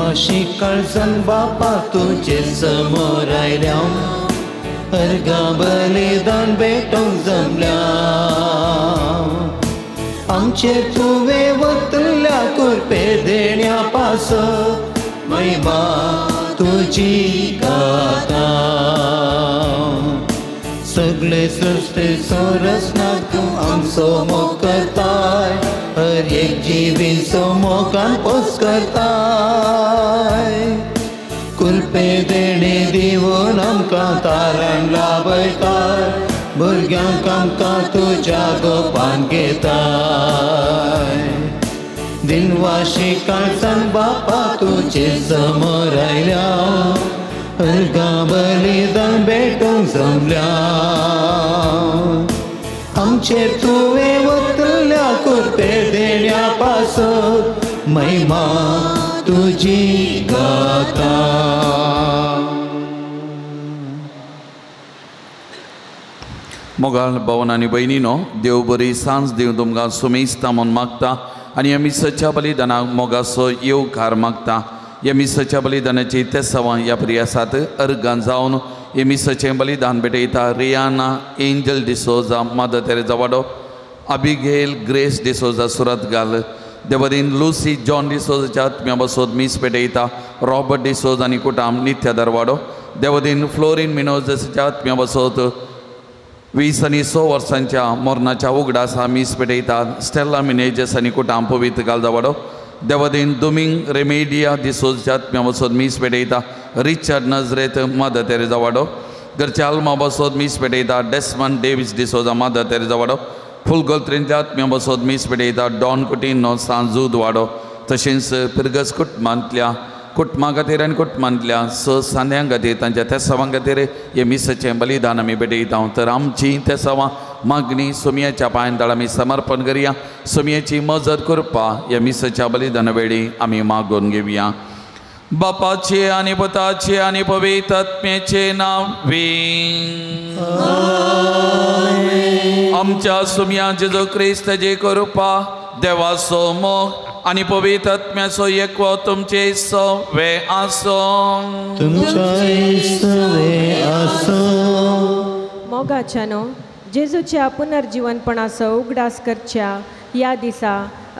दिनवाशी काळजान बापा तुजे समोर आयल्या अर्घां बलिदान भेटोवंक जमल्या आमचेर तुवें वतल्या कुरपे देण्या पासत महिमा तुजी गाता सगळे सृश्टेचो रचना तूं आमचो मोग करताय हर एक जिवीचो मोगान पोस करताय कुरपे देणे दिवन आमकां तारण लाभयताय भुरग्यांक आमकां तुज्या गोपान घेताय दिनवाशी काळजान बापा तुजे समोर आयल्या अर्घां बलिदान भेटोवंक जमल्या आमचेर तुवें वतल्या कुरपे देण्या पासत महिमा तुजी गाता. मोगाळ भावन आनी भयणीनो देव बरी सांज दिवन तुमकां सुमेस्ता म्हूण मागता आनी ह्या मिसाच्या बलिदानाक मोगाचो येवकार मागता. ह्या मिसाच्या बलिदानाची तेसावां ह्या प्रियासात अर्गां जावन हे मिसाचें बलिदान भेटयता Rihanna Angel D'Souza Mother Teresa वाडो, अबिगेल ग्रेस डिसोजा सुरतगाल, देवदीन लुसी जॉन डिसोजाच्या आत्म्या बसोत मीस भेटयता रॉबर्ट डिसोजा आनी कुटाम नित्य दरवाडो, देवदीन फ्लोरीन मिनोजसाच्या आत्म्या बसोत 20 आनी 100 वर्सांच्या मरणाच्या उगडासा मीस पेटयतात स्टेला मिनेजस आनी कुटाम पवित्र गालदावाडो, देवदीन दुमींग रेमेडिया डिसोजच्या आत्म्या बसोत मीस पेटयता रिचर्ड नजरेत मदर तेरेजा वाडो, घरच्या आल्मा बसोत मीस पेटयता Desmond Davis D'Souza mother Teresa वाडो, फुलगोलत्रेंतल्या आत्म्या बसोत मीस पेटयता डॉन कुटिनो सांजूद वाडो, तशेंच पिरगस कुटुंबांतल्या कुटुंबा खातीर आनी कुटुंबांतल्या 6 सांद्यां खातीर तांच्या तेसावां खातीर हे मिसाचें बलिदान आमी भेटयता. तर आमची तेसावां मागणी सोमयाच्या पांयां तळा आमी समर्पण करया. सोमयाची मजत करपा ह्या मिसाच्या बलिदाना वेळी आमी मागून घेवया. बापाचे आनी पुताचे आनी पवित्र आत्म्याचे नांव आमच्या सोमया जेजू क्रिस्ताची कृपा देवाचो मोग आनी पवित्र आत्म्याचो एकवो तुमचे सवे आसूं. मोगाच्यानो जेजूच्या पुनर्जीवनपणाचो उगडास करच्या ह्या दिसा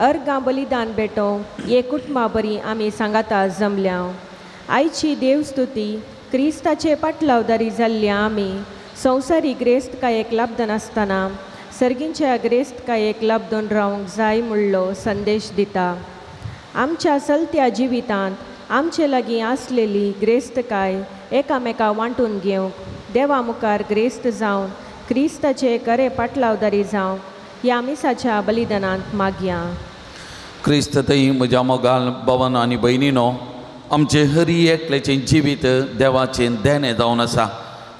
अर्घां बलिदान भेटोवंक हे कुटुंबा बरी आमी सांगाता जमल्या. आयची देवस्तुती क्रिस्ताचे पाटलावदारी जाल्ल्या आमी संवसारी ग्रेस्तकायेक लाबदन आसतना सर्गींच्या ग्रेस्तकायेक लाबदून रावंक जाय म्हणलो संदेश दिता. आमच्या चलत्या जिवितांत आमचे लागीं आसलेली ग्रेस्तकाय एकामेका वांटून घेवंक देवा मुखार ग्रेस्त जावन क्रिस्ताचे खरे पाटलावदारी जावंक ह्या मिसाच्या बलिदानांत मागया. क्रिस्त थंय म्हज्या मोगाल भवन आनी भयणीनो आमचें हरी एकल्याचें जिवीत देवाचें देणें जावन आसा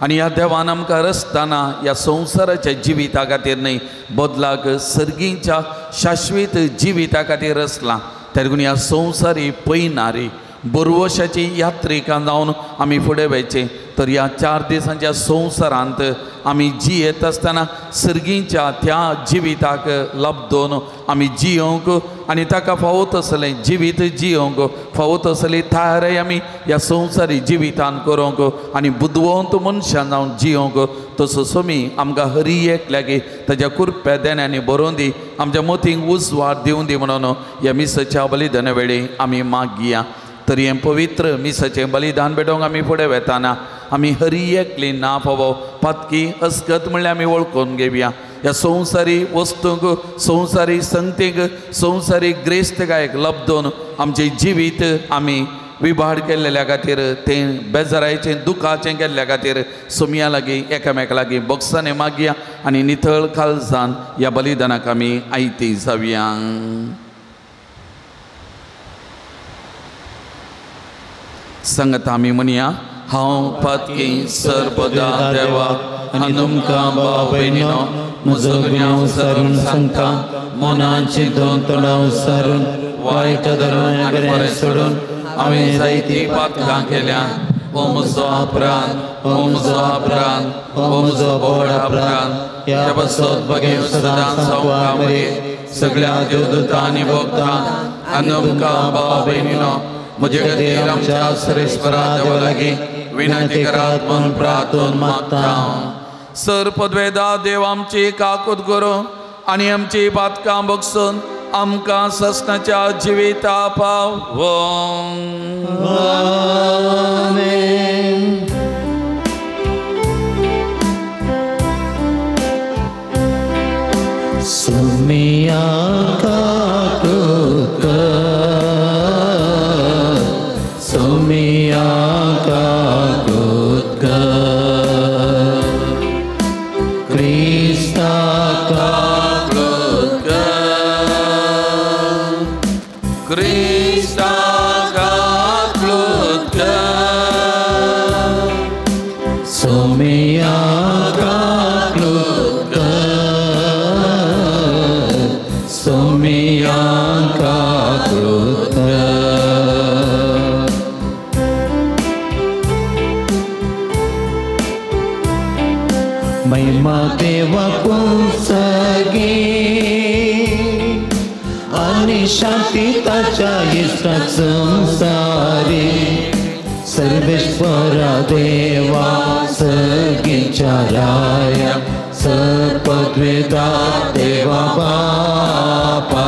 आनी ह्या देवान आमकां रचतना ह्या संवसाराच्या जिविता खातीर न्हय बदलाक सर्गीच्या शाश्वीत जिविता खातीर रचलां. देखून ह्या संवसारी पयनारी बरवशाची यात्रिकां जावन आमी फुडें वयचें. तर ह्या 4 दिसांच्या संवसारांत आमी जियेत आसतना सर्गीच्या त्या जिविताक लब्दोवन आमी जियोंक आनी ताका फावो तसलें जिवीत जियोंक फावो तसली तयारी आमी ह्या संवसारी जिवितान करूंक आनी बुदवंत मनशान जावन जियोंक. तसो सोमी आमकां हरी एकल्याक ताज्या कुरप्या देण्यांनी बरोवन दी आमच्या मोतींक उजवाड दिवन दी म्हणून ह्या मिसाच्या बलिदाना वेळी आमी मागया. तर हें पवित्र मिसाचें बलिदान भेटोवंक आमी फुडें वेताना आमी हरी एकली ना फावो पातकी अस्कत म्हणल्यार आमी वळखून घेवया. ह्या संवसारी वस्तूंक संवसारी संगतीक संवसारी ग्रेस्तकायेक लब्दोवन आमचें जिवीत आमी विभाड केल्ल्या खातीर तें बेजारायचें दुखाचें केल्ल्या खातीर सोमया लागीं एकामेका लागीं बोक्सांनी मागया आनी नितळ काळजान ह्या बलिदानाक आमी आयती जावया. संगत आमी म्हणया हांव पातकी सर्वदा देवा आनी तुमकां भाव भयणीनो म्हजो गुन्यांव सारून सांगता मनाची दोन तोंडां सारून वायट धरून बरें सोडून हांवें जायतीं पातकां केल्या. ओ म्हजो अपराध, ओ म्हजो अपराध, ओ म्हजो व्हड अपराध. ह्या पासत बगें सदांच सामकार मरे सगळ्या देवदूतां आनी भक्तां आनी तुमकां भाव भयणीनो म्हजे खातीर आमच्या सर्वेस्परा देवा लागीं विनंती करात म्हूण प्रार्थून मागता. सर पदवेदा देव आमची काकूत करूं आनी आमची पातकां बगसून आमकां ससनाच्या जिविता पावों. आमेन. सुमिया काकूत कर, सुमिया काकूत कर, क्रिस्ता काकूत कर, क्रिस्ता काकूत कर, सुमिया काकूत कर, सुमिया काकूत कर. महिमा देवा पुंसगी आनी शांती ताच्या इश्टाक संवसारी. सर्वेश्वरा देवा सगींच्या राया सर्पद्वेदा देवा बापा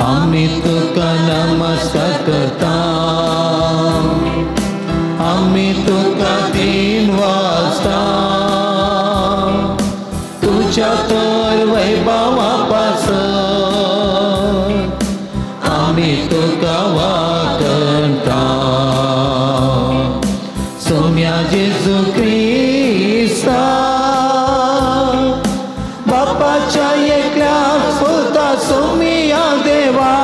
आमी तुका नमस्कार करता, आमी तुका दिन वाजता, तुझ्या तर वैभवा पासून आमी तुका वाकणता. सोम्या जेजू क्रिस्ता बापाच्या एकल्या पुता सोमिया देवा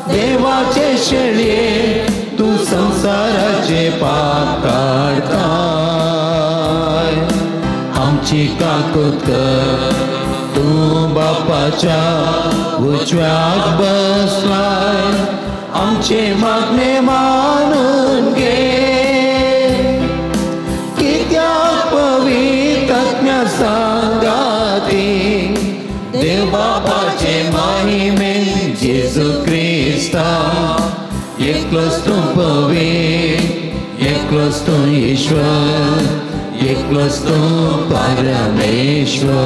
देवाचे शेळये तूं संवसाराचे पाप काडताय. आमची काकूत कर, तूं बापाच्या उजव्याक बसलाय, आमचे मागणे मानून घे. कित्याक पवित्र आत्म्या सांगाती देव बापाचे महिमेन जेजू क्रिस्ता एकलोच तूं पवित्र, एकलोच तूं ईश्वर, एकलोच तूं परमेश्वर.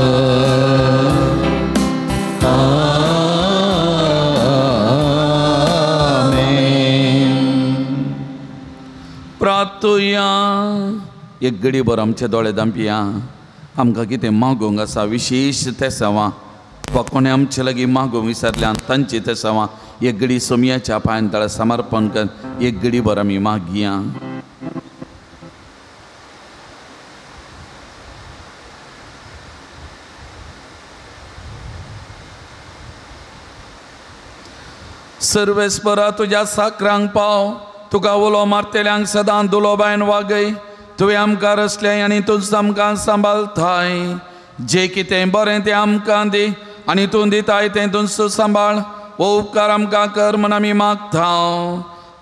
आमेन. प्रार्थुया. एक गडीभर आमचे दोळे दांपया. आमकां कितें मागूंक आसा विशेश तेसांवां वा कोणें आमचे लागीं मागूंक विसरल्यान तांची तेसांवां एक गडी सोमयाच्या पांयान तळा समर्पण कर. एक गडीभर आमी मागया. सर्वेस्परा तुज्या साकरांक पाव, तुका उलो मारतेल्यांक सदां दुलोबायन वागय. तुवें आमकां रचलें आनी तूंच आमकां सांबाळताय. जें कितें बरें तें आमकां दी आनी तूं दिताय तें तूंच सांबाळ. हो उपकार आमकां कर म्हूण आमी मागता.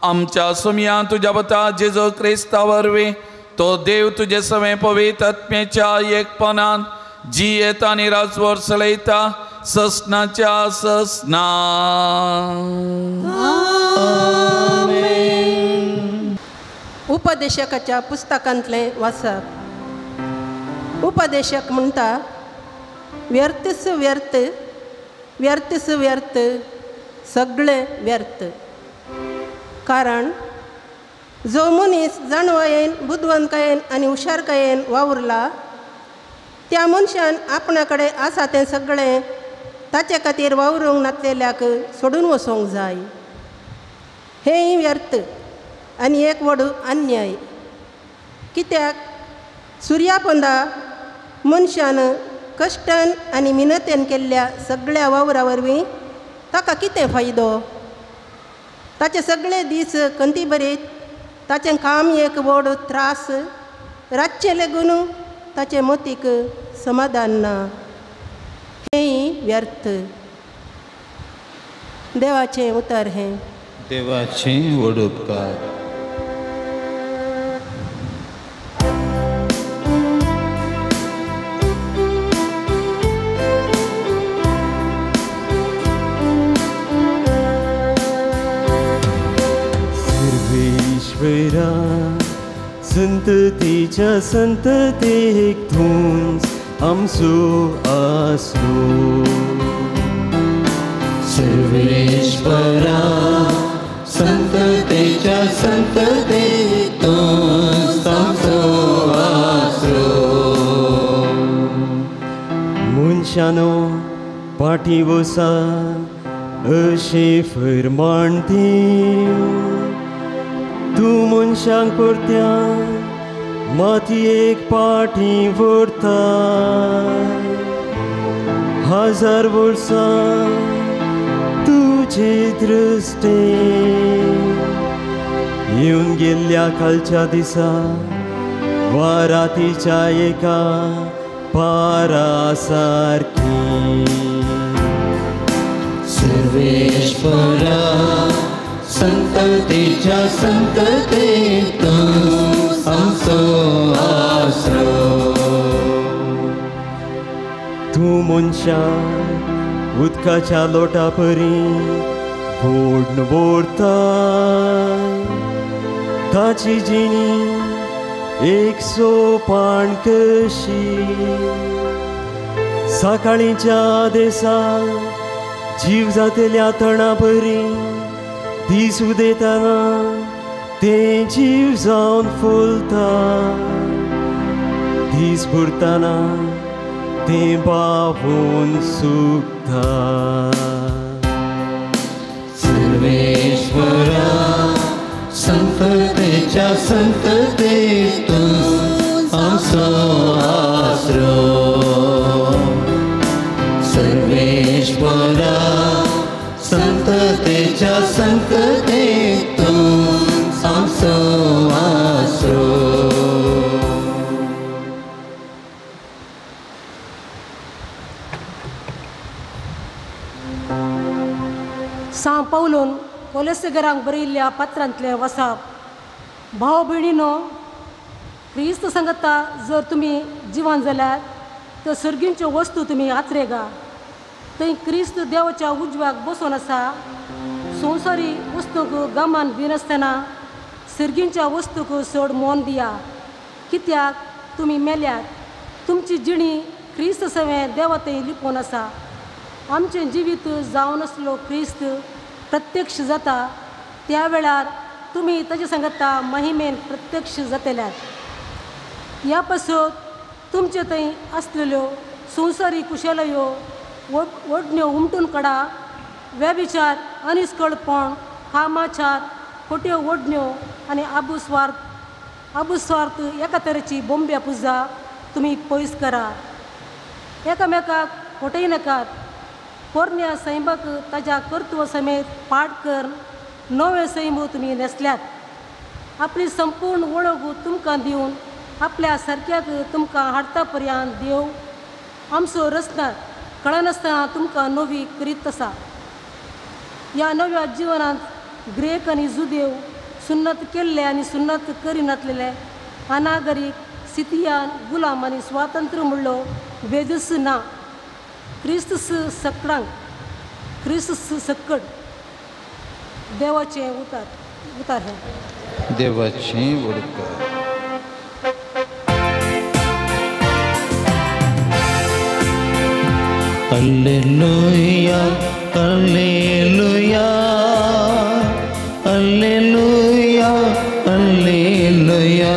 आमच्या सोमया तुज्या पुता जेजू क्रिस्ता वरवीं तो देव तुजे सवें पवित्र आत्म्याच्या एकपणान जियेता आनी राजवट चलयता ससनाच्या ससना. उपदेशकाच्या पुस्तकांतलें वाचप. उपदेशक म्हणटा, व्यर्थच व्यर्थ, व्यर्थच व्यर्थ, सगळें व्यर्थ. कारण जो मनीस जाणवायेन बुदवंतकायेन आनी हुशारकायेन वावुरला त्या मनशान आपणा कडेन आसा तें सगळें ताचे खातीर वावरूंक नातलेल्याक सोडून वचोंक जाय. हेंय व्यर्थ आनी एक व्हड अन्याय. कित्याक सुर्यापोंदा मनशान कश्टान आनी मिनतेन केल्ल्या सगळ्या वावरा वरवीं ताका कितें फायदो? ताचे सगळे दीस खंती भरीत, ताचें काम एक व्हड त्रास, रातचें लेगून ताचे मतीक समाधान ना. हेंय व्यर्थ. देवाचें उतर हें. देवाचें व्हड उपकार. सर्वेश्वरा संततीच्या संततीक तूंच आमचो आसरो. सर्वेश्वरा संततेच्या संततेक तूंच आमचो आसरो. मनशानो पाटी वसा अशें फरमाण दी, तूं मनशांक परत्यान मातयेक पाटी व्हरता. 1000 वर्सां तुजे दृश्टेन येवन गेल्ल्या कालच्या दिसा वा रातीच्या एका पारा सारकी. सर्वेश्वरा संततेच्या संततेक तूंच आमचो आसरो. तूं मनशाक उदकाच्या लोटा परी बोडन बोडता, ताची जिणी एक सोपान कशी. सकाळीच्या देसा जीव जातल्या तणा परी दीस उदेतना तें जीव जावन फुलता. दीस भरतना तें बावून सुकता. सर्वेश्वरा संततेच्या संततेक तूंच आमचो आसरो. सर्वेश्वरा संततेच्या संततेक तूंच आमचो आसरो. सां पावलून कोलेसेगरांक बरयल्ल्या पत्रांतलें वसाप. भाव भयणीनो, क्रिस्त संगता जर तुमी जिवन जाल्यार तर सर्गींच्यो वस्तू तुमी आचरेगा. थंय क्रिस्त देवाच्या उजव्याक बसून आसा. संवसारी वस्तूंक गमान दिनासतना सर्गींच्या वस्तूंक चड मन दिया. कित्याक तुमी मेल्यात, तुमची जिणी क्रिस्त सवें देवा थंय लिपोवन आसा. आमचें जिवीत जावन आसलो क्रिस्त प्रत्यक्ष जाता त्या वेळार तुमी ताजे सांगता महिमेन प्रत्यक्ष जातल्यात. ह्या पासत तुमचे थंय आसलेल्यो संवसारी कुशलयो ओडण्यो उमटून काडा. व्यभिचार, अनिस्कळपण, कामाचार, खोट्यो ओडण्यो आनी आबुस्वार्थ एका तरेची बोंब्या पुजा तुमी पयस करा. एकामेकाक फटय नाकात. पोरण्या सैमाक ताज्या कर्तुत्व समेत पाठ कर नवें सैम तुमी न्हेसल्यात. आपली संपूर्ण वळख तुमकां दिवन आपल्या सारक्याक तुमकां हाडता पर्यंत देव आमचो रचना कळनासतना तुमकां नवी करीत आसा. ह्या नव्या जिवनांत ग्रेक आनी जुदेव, सुन्नत केल्ले आनी सुन्नत करिनातलेले, अनागरीक, सितियान, गुलाम आनी स्वातंत्र्य म्हणलो वेदूच ना. क्रिस्त सकडांक क्रिस्त सक्कड देवाचें उतार उतार हें देवाचें उडकार. Alleluia, alleluia, alleluia, alleluia.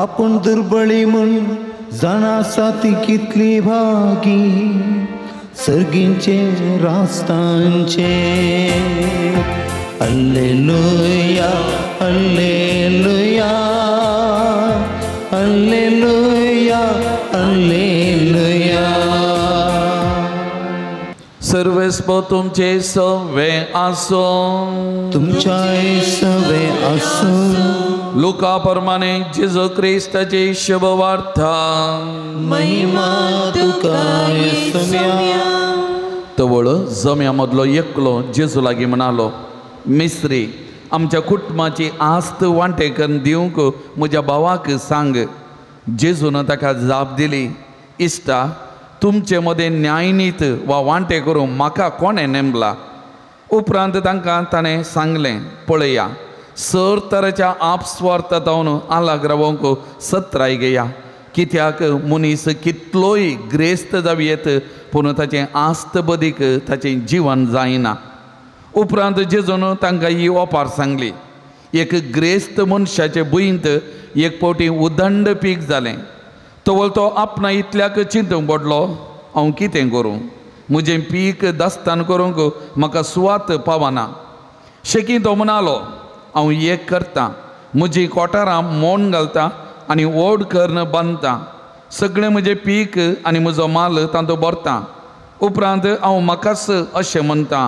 आपूण दुर्बळी म्हूण जाणा आसा ती कितली भागी सर्गींचे रास्तांचे. Alleluia, alleluia, alleluia, alleluia. सर्वेस्पो तुमचे सवे आसो, तुमच्याय सवे आसो. लुका प्रमाणे जेजू क्रिस्ताची शुभ वार्ता. महिमा तुका येसुम्या. तवळ जम्या मदलो एकलो जेजू लागीं म्हणालो, मिस्त्री, आमच्या कुटुंबाची आस्त वांटे करून दिवंक म्हज्या भावाक सांग. जेजून ताका जाप दिली, इश्टा, तुमचे मदें न्यायनीत वा वांटे करूंक म्हाका कोणें नेमला? उपरांत तांकां ताणें सांगलें, पळया, सर तराच्या आपस्वार्थ जावन आलाग रावंक सत्राय घेया. कित्याक मनीस कितलोय ग्रेस्त जावं येत पूण ताचें आस्त बदीक ताचें जिवन जायना. उपरांत जेजून तांकां ही ओपार सांगली. एक ग्रेस्त मनशाचे भुंयंत एक फावटी उदंड पीक जालें. तवळ तो आपणा इतल्याक चिंतूंक पडलो, हांव कितें करूं, म्हजें पीक दास्तान करूंक म्हाका सुवात पावना. शेकी तो म्हणालो, हांव एक करतां, म्हजीं कोठारां मोण घालता आनी व्हड करून बांदता, सगळें म्हजें पीक आनी म्हजो माल तांतूं भरता. उपरांत हांव म्हाकाच अशें म्हणटा,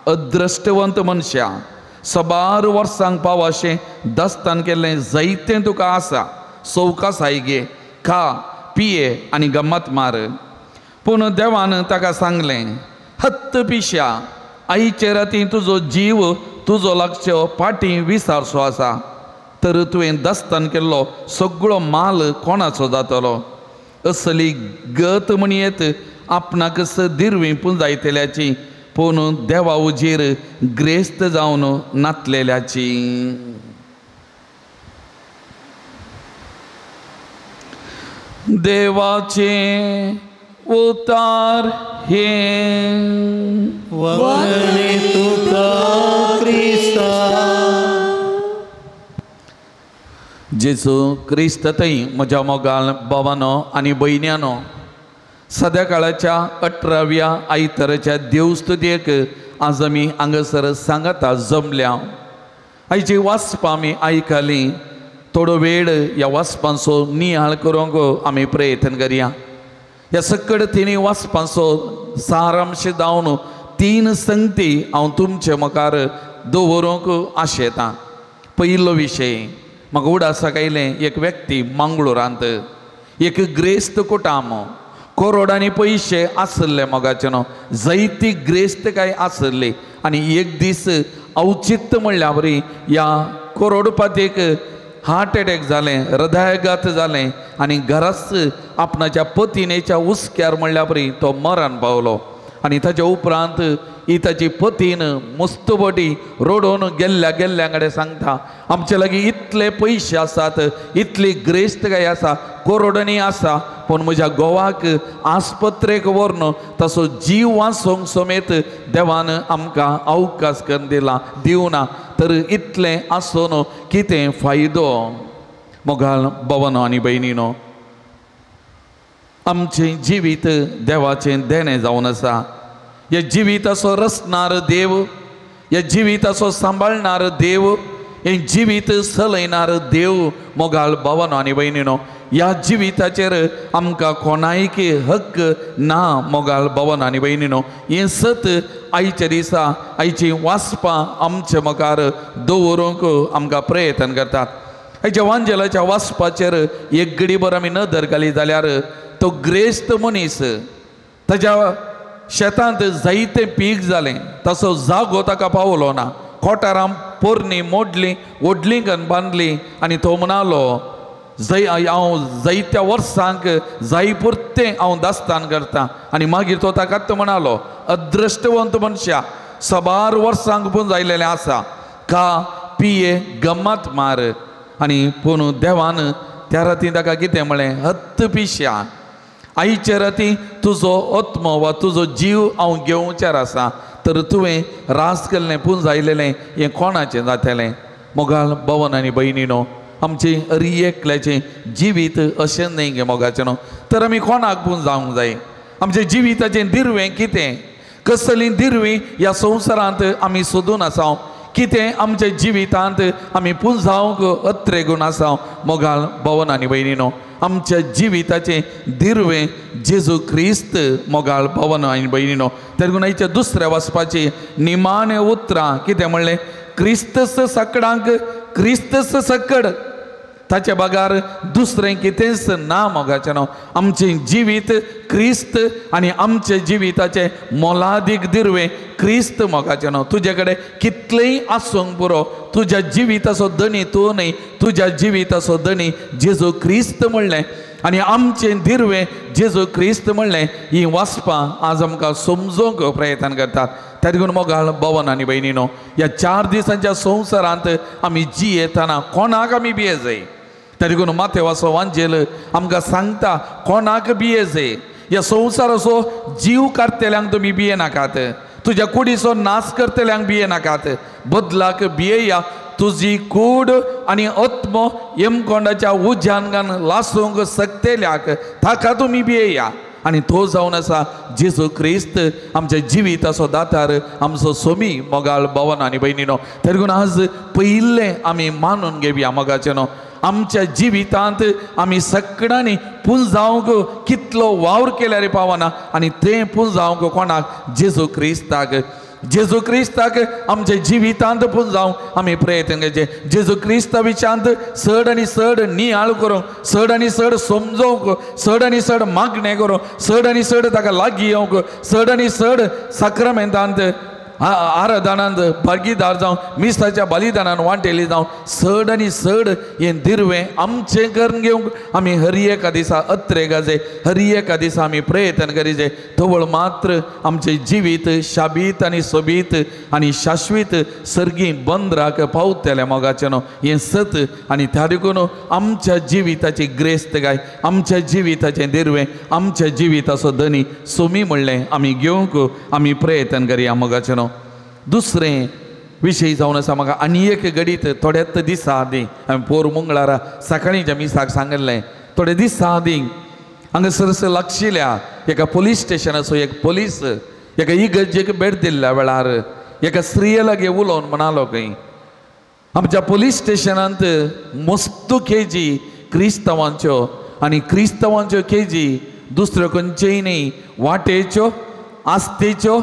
अद्रश्टवंत मनशा, सबार वर्सांक पाव अशें दस्तान केल्लें जायतें तुका आसा, सवकासाय घे, खा, पिये आनी गम्मत मार. पूण देवान ताका सांगलें, हत्त पिश्या, आयचे राती तुजो जीव तुजो लागचो फाटीं विसारचो आसा, तर तुवें दस्तान केल्लो सगळो माल कोणाचो जातलो? असली गत म्हणयेत आपणाकच दिरवी पुंजायतल्याची, पूण देवा उजीर ग्रेस्त जावन नातलेल्याची. देवाचें उतार हें. वंदने तुका क्रिस्ता. जेजू क्रिस्त थंय म्हज्या मोगाल भावानो आनी भयण्यानो, सद्या काळाच्या 18व्या आयताराच्या देवस्तुतेक आज आमी हांगासर सांगाता जमल्या. आयची वाचपां आमी आयकली. थोडो वेळ ह्या वाचपांचो नियाळ करूंक आमी प्रयत्न करया. ह्या सकड तिनी वाचपांचो सारांश जावन 3 संगती हांव तुमचे मुखार दवरूंक आशेतां. पयलो विशय, म्हाका उडासाक आयलें एक व्यक्ती मंगळुरांत, एक ग्रेस्त कुटाम, करोडांनी पयशे आसले मोगाचे न्हू, जायती ग्रेस्त काय आसली. आनी एक दीस अवचित्त म्हणल्या वरी ह्या करोडपातीक हार्ट एटॅक जालें, हृदयाघात जालें आनी घराच आपणाच्या पतिनेच्या हुस्क्यार म्हणल्या वरी तो मरण पावलो. आनी ताच्या उपरांत ही ताची पतीन मुस्तबटी रडोवन गेल्ल्या गेल्ल्या कडेन सांगता, आमचे लागीं इतले पयशे आसात, इतली ग्रेस्त काय आसा, करोडांनी आसा, पूण म्हज्या गोवाक आस्पत्रेक व्हरून तसो जीव वाचोवंक समेत देवान आमकां अवकाश करून दिला दिवना, तर इतलें आसून कितें फायदो? मोगाल भवनो आनी भयणीनो, आमचें जिवीत देवाचें देणें जावन आसा. ह्या जिविताचो रचणार देव, ह्या जिविताचो सांबाळणार देव, हें जिवीत चलयणार देव. मोगाळ भावानो आनी भयणीनो, ह्या जिविताचेर आमकां कोणायक हक्क ना. मोगाळ भावानो आनी भयणीनो, हें सत आयच्या दिसा आयची वाचपां आमचे मुखार दवरूंक आमकां प्रयत्न करतात. आयच्या वांजेलाच्या वाचपाचेर एक घडीभर आमी नदर घाली जाल्यार तो ग्रेस्त मनीस, ताज्या शेतांत जायतें पीक जालें, तसो जागो ताका पावलो ना. कोठारां पोरणी मोडली, व्हडली करून बांदली आनी तो म्हणालो, जय हांव जायत्या वर्सांक जाय पुरतें हांव दास्तान करतां. आनी मागीर तो ताका म्हणालो, अद्रश्टवंत मनशा, सबार वर्सांक पूण जायलेलें आसा, खा पिये गम्मत मार. आनी पूण देवान त्या राती ताका कितें म्हळें, हत्त पिश्या, आयचे राती तुजो आत्मो वा तुजो जीव हांव घेवच्यार आसा, तर तुवें रास केल्लें पुंजायलेलें हें कोणाचें जातलें? मोगाल भवन आनी भयणीनो, आमचें हर एकल्याचें जिवीत अशें न्हय गे मोगाचें न्हू, तर आमी कोणाक पुंजावंक जाय? आमचें जिविताचें दिरवें कितें? कसलीं दिरवीं ह्या संवसारांत आमी सोदून आसा? कितें आमच्या जिवितांत आमी पुंजावंक अत्रेगून आसा? मोगाल भवन आनी भयणीनो, आमच्या जिविताचें दिरवें जेजू क्रिस्त. मोगाळ भवन आनी भयणीनो, तेन्ना आयच्या दुसऱ्या वाचपाची निमाणे उतरां कितें म्हणलें, क्रिस्तस सकडांक क्रिस्तस सकड, ताच्या बगार दुसरें कितेंच ना. मोगाचें न्हू, आमचें जिवीत क्रिस्त आनी आमच्या जिविताचें मोलादीक दिरवें क्रिस्त. मोगाचें न्हू, तुजे कडेन कितलेंय आसूंक पुरो, तुज्या जिविताचो धनी तूं न्हय, तुज्या जिविताचो धनी जेजू क्रिस्त म्हणलें आनी आमचें दिरवें जेजू क्रिस्त म्हणलें ही वाचपां आज आमकां समजोवंक प्रयत्न करतात. त्या देखून मोगाळ भवन आनी भयणीनो, ह्या 4 दिसांच्या संवसारांत आमी जियेतना कोणाक आमी भिये जाय. त्या देखून मातेवाचो वांजेल आमकां सांगता कोणाक भिये जाय. ह्या संवसाराचो जीव काडटल्यांक तुमी भिये नाकात, तुज्या कुडीचो नाश करतल्यांक भिये नाकात, बदलाक भियेया तुजी कूड आनी आत्मो यमकोंडाच्या उज्यान लासूंक शकतल्याक ताका तुमी भियेया. आनी तो जावन आसा जेजू क्रिस्त आमच्या जिविताचो दातार, आमचो सोमी मोगाळ भवन आनी भयणीनो. तरी देखून आज पयिल्लें आमी मानून घेवया मोगाचें न्हू, आमच्या जिवितांत आमी सगळ्यांनी पुंजावंक कितलो वावर केल्यार पावना आनी तें पुंजावंक कोणाक जेजू क्रिस्ताक. जेजू क्रिस्ताक आमच्या जिवितांत पुंजावंक आमी प्रयत्न करचे. जेजू क्रिस्ता विचांत चड आनी चड नियाळ करूंक, चड आनी चड समजोवंक, चड आनी चड मागणें करूंक, चड आनी चड ताका लागीं येवंक, चड आनी चड साक्रामेंतांत आराधनांत भागीदार जावन मिसाच्या बलिदानान वांटेली जावन चड आनी चड हें दिरवें आमचें करून घेवंक आमी हर एका दिसा अत्रे गाजे, हर एका दिसा आमी प्रयत्न करीजे. तवळ मात्र आमचें जिवीत शाबीत आनी सोबीत आनी शाश्वीत सर्गी बंदराक पावतलें मोगाचें न्हू हें सत. आनी त्या देखून आमच्या जिविताची ग्रेस्त काय, आमच्या जिविताचें दिरवें, आमच्या जिविताचो धनी सोमी म्हणलें आमी घेवंक आमी प्रयत्न करया मोगाचें न्हू. दुसरें विशय जावन आसा म्हाका आनी एक घडीत थोड्याच दिसा आदीं हांवें पोर मंगळारा सकाळींच्या मिसाक सांगिल्लें. थोडे दिसा आदीं हांगासर लागशिल्ल्या एका पोलीस स्टेशनाचो एक पोलीस एका इगर्जेक भेट दिल्ल्या वेळार एका स्त्रिये लागीं उलोवन म्हणालो खंय आमच्या पोलीस स्टेशनांत मस्तू केजी क्रिस्तांवांच्यो आनी क्रिस्तांवांच्यो केजी दुसऱ्यो खंयचेय न्ही वाटेच्यो आस्तेच्यो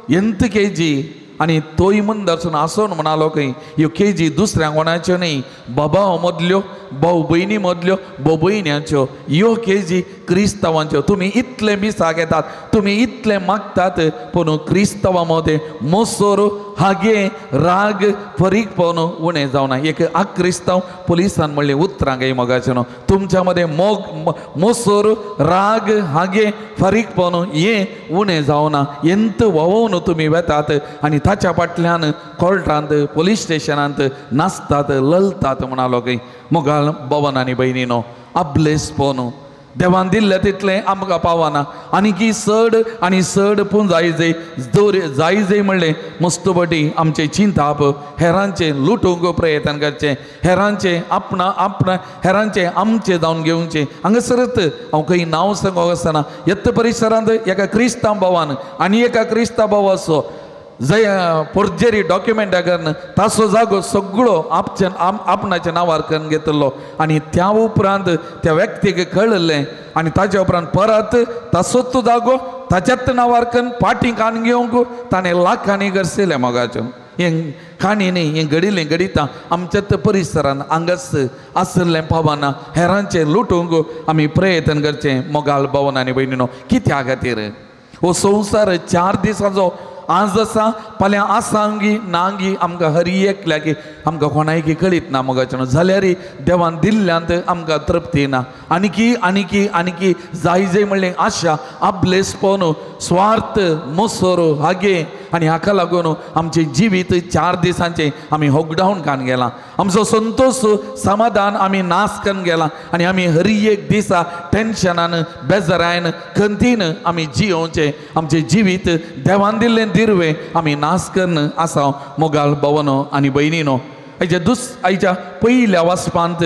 एंत केजी. आनी तोय मुंदरसून आसून म्हणालो खंय ह्यो केजी दुसऱ्या कोणाच्यो न्ही, बाबा मदल्यो, भाव भयणी मदल्यो, भाव भयण्यांच्यो ह्यो केजी क्रिस्तांवांच्यो. तुमी इतले मिसाक येतात, तुमी इतले मागतात, पूण क्रिस्तांवां मदें मोसोर हागे राग फरीकपण उणें जावना. एक आक्रिस्तांव पुलिसान म्हणलें उतरां काय मोगाचें न्हू, तुमच्या मदें मोग मोसोर राग हागे फारीकपण हें उणें जावना. एंत व्हांवोवन तुमी वेतात आनी ताच्या फाटल्यान कोर्टांत पोलीस स्टेशनांत नाचतात ललतात म्हणालो खंय. मोगाळ भवन आनी भयणीनो, आबलेसपण देवान दिल्लें तितलें आमकां पावना, आनीकी चड आनी चड पूण जायजे दवर जायजे म्हणलें मस्तपटी आमचें चिंताप हेरांचें लुटूंक प्रयत्न करचें, हेरांचें आपणा आपणा हेरांचें आमचें जावन घेवचें. हांगासरच हांव खंय नांव सांगूंक आसतना येत्त परिसरांत एका क्रिस्तांव भावान आनी एका क्रिस्तांव भावाचो जंय फोर्जरी डॉक्युमेंटां करून ताचो जागो सगळो आपच्या आपणाच्या नांवार करून घेतलो आनी त्या उपरांत त्या व्यक्तीक कळिल्लें आनी ताच्या उपरांत परत ताचोच तो जागो ताच्याच नांवार करून पाटी कान घेवंक ताणें लाखांनी गरसिलें मोगाच्यो. हें काणी न्ही, हें घडिल्लें घडिता आमच्याच परिसरान हांगाच आशिल्लें पावना हेरांचें लुटूंक आमी प्रयत्न करचें मोगाळ भवन आनी भयणीनो. कित्या खातीर हो संवसार 4 दिसांचो आज आसा, फाल्यां आसांगी नांगी आमकां हर एकल्याकी आमकां कोणायकी कळीत ना मोगाचें न्हू. जाल्यार देवान दिल्ल्यांत आमकां तृप्ती ना, आनीकी आनीकी आनीकी जाय जाय म्हणलें आशा आबलेसपण स्वार्थ मोसोर हागे आनी हाका लागून आमचें जिवीत 4 दिसांचें आमी होगडावन कान गेलां, आमचो संतोश समाधान आमी नाश करून गेलां आनी आमी हर एक दिसा टेन्शनान बेजारायन खंतीन आमी जियोवचें. आमचें जिवीत देवान दिल्लें दिरवें आमी नाश करून आसा मोगाळ भवनो आनी भयणीनो. आयच्या आयच्या पयल्या वाचपांत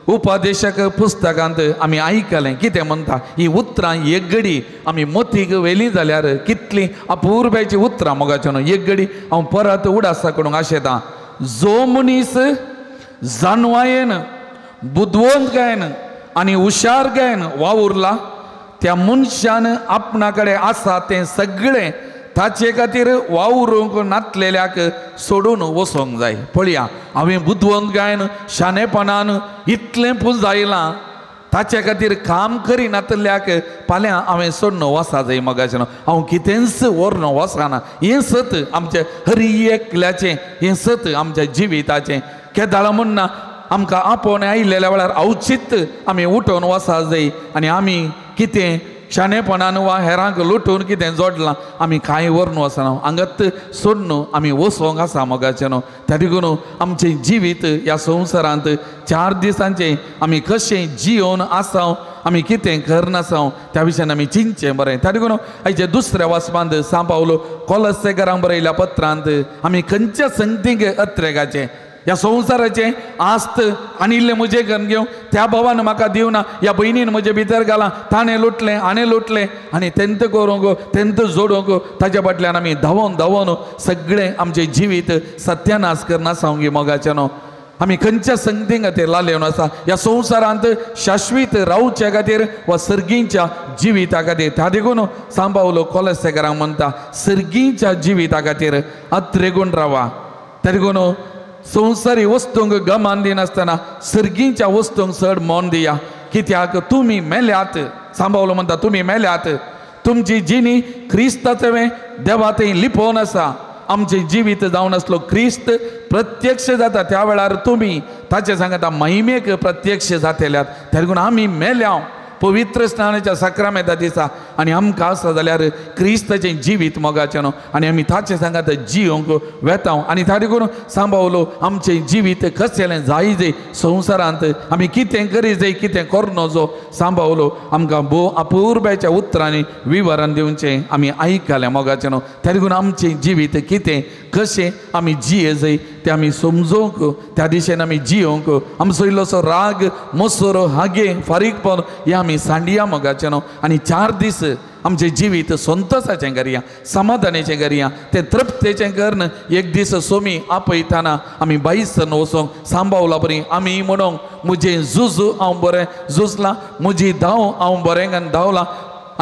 उपदेशक पुस्तकांत आमी आयकलें कितें म्हणटा ही उतरां एक घडी आमी मोतीक व्हेली जाल्यार कितलीं अपुरबायचीं उतरां मोगाचें न्हू. एक घडी हांव परत उडासा करूंक आशेतां, जो मनीस जानवायेन बुदवंतकायेन आनी हुशारकायेन वावुरला त्या मनशान आपणा कडेन आसा तें सगळें ताचे खातीर वावरूंक नातलेल्याक सोडून वचोंक जाय. पळया हांवें बुदवंतकायेन शाणेपणान इतलें पुंजायलां ताचे खातीर काम करिनातल्याक फाल्यां हांवें सोडून वचा जाय मोगाचें न्हू, हांव कितेंच व्हरून वचना. हें सत आमचें हर एकल्याचें, हें सत आमच्या जिविताचें. केदाळा म्हणना आमकां आपोवणें आयिल्ल्या वेळार अवचीत आमी उठोवन वसा जाय आनी आमी कितें शाणेपणान वा हेरांक लुटून कितें जोडलां आमी कांय व्हरून वचना हांगात सोडून आमी वचोंक आसा मोगाचें न्हू. त्या देखून आमचें जिवीत ह्या संवसारांत 4 दिसांचें आमी कशें जियोवन आसा आमी कितें करनासा त्या विशयान आमी चिंतचें बरें. त्या देखून आयचे दुसऱ्या वाचपांत सांव पावलो कोलस्सेकरांक बरयल्या पत्रांत आमी खंयच्या संगतीक अत्रेगाचें ह्या संवसाराचें आस्त आनी इल्लें म्हजें करून घेवन त्या भावान म्हाका दिवना ह्या भयणीन म्हजे भितर घालां ताणें लुटलें हाणें लुटलें आनी तेंत करूंक तेंत जोडूंक ताच्या फाटल्यान आमी धांवोन धांवोन सगळें आमचें जिवीत सत्यानाश करना गे मोगाचें न्हू. आमी खंयच्या संगती खातीर लालेवन आसा ह्या संवसारांत शाश्वीत रावच्या खातीर वा सर्गींच्या जिविता खातीर. त्या देखून सांव पावलो कोलस्सेकरांक म्हणटा सर्गींच्या जिविता खातीर अत्रेगून रावा. त्या देखून संवसारी वस्तूंक गमान दिनासतना सर्गींच्या वस्तूंक चड मन दिया कित्याक तुमी मेल्यात. सांव पावलो म्हणटा तुमी मेल्यात, तुमची जिणी क्रिस्ताचें देवा थंय लिपोवन आसा. आमचें जिवीत जावन आसलो क्रिस्त प्रत्यक्ष जाता त्या वेळार तुमी ताचे सांगता महिमेक प्रत्यक्ष जातेल्यात. त्या देखून आमी मेल्या पवित्र स्नानाच्या साक्रामेंता दिसा आनी आमकां आसा जाल्यार क्रिस्ताचें जिवीत मोगाचें न्हू आनी आमी ताचें सांगात जियोंक वेता. आनी त्या देखून सांव पावलो आमचें जिवीत कसलें जाय जाय संवसारांत आमी कितें करी जाय कितें करूं नजो सांव पावलो आमकां भोव अपुरबायेच्या उतरांनी विवरण दिवचें आमी आयकलें मोगाचें न्हू. त्या देखून आमचें जिवीत कितें कशें आमी जिये जाय तें आमी समजूंक त्या दिशेन आमी जियोंक आमचो इल्लोसो राग मोसरो हागे फारीकपण हें आमी सांडिया मोगाचें न्हू. आनी 4 दीस आमचें जिवीत संतोसाचें करया समाधानाचें करया तें तृप्तेचें करून एक दीस सोमी आपयतना आमी बायसन वचोंक सांव पावला बरी आमी म्हणूंक म्हजें झुजू हांव बरें झुजलां म्हजी धांव हांव बरें धांवलां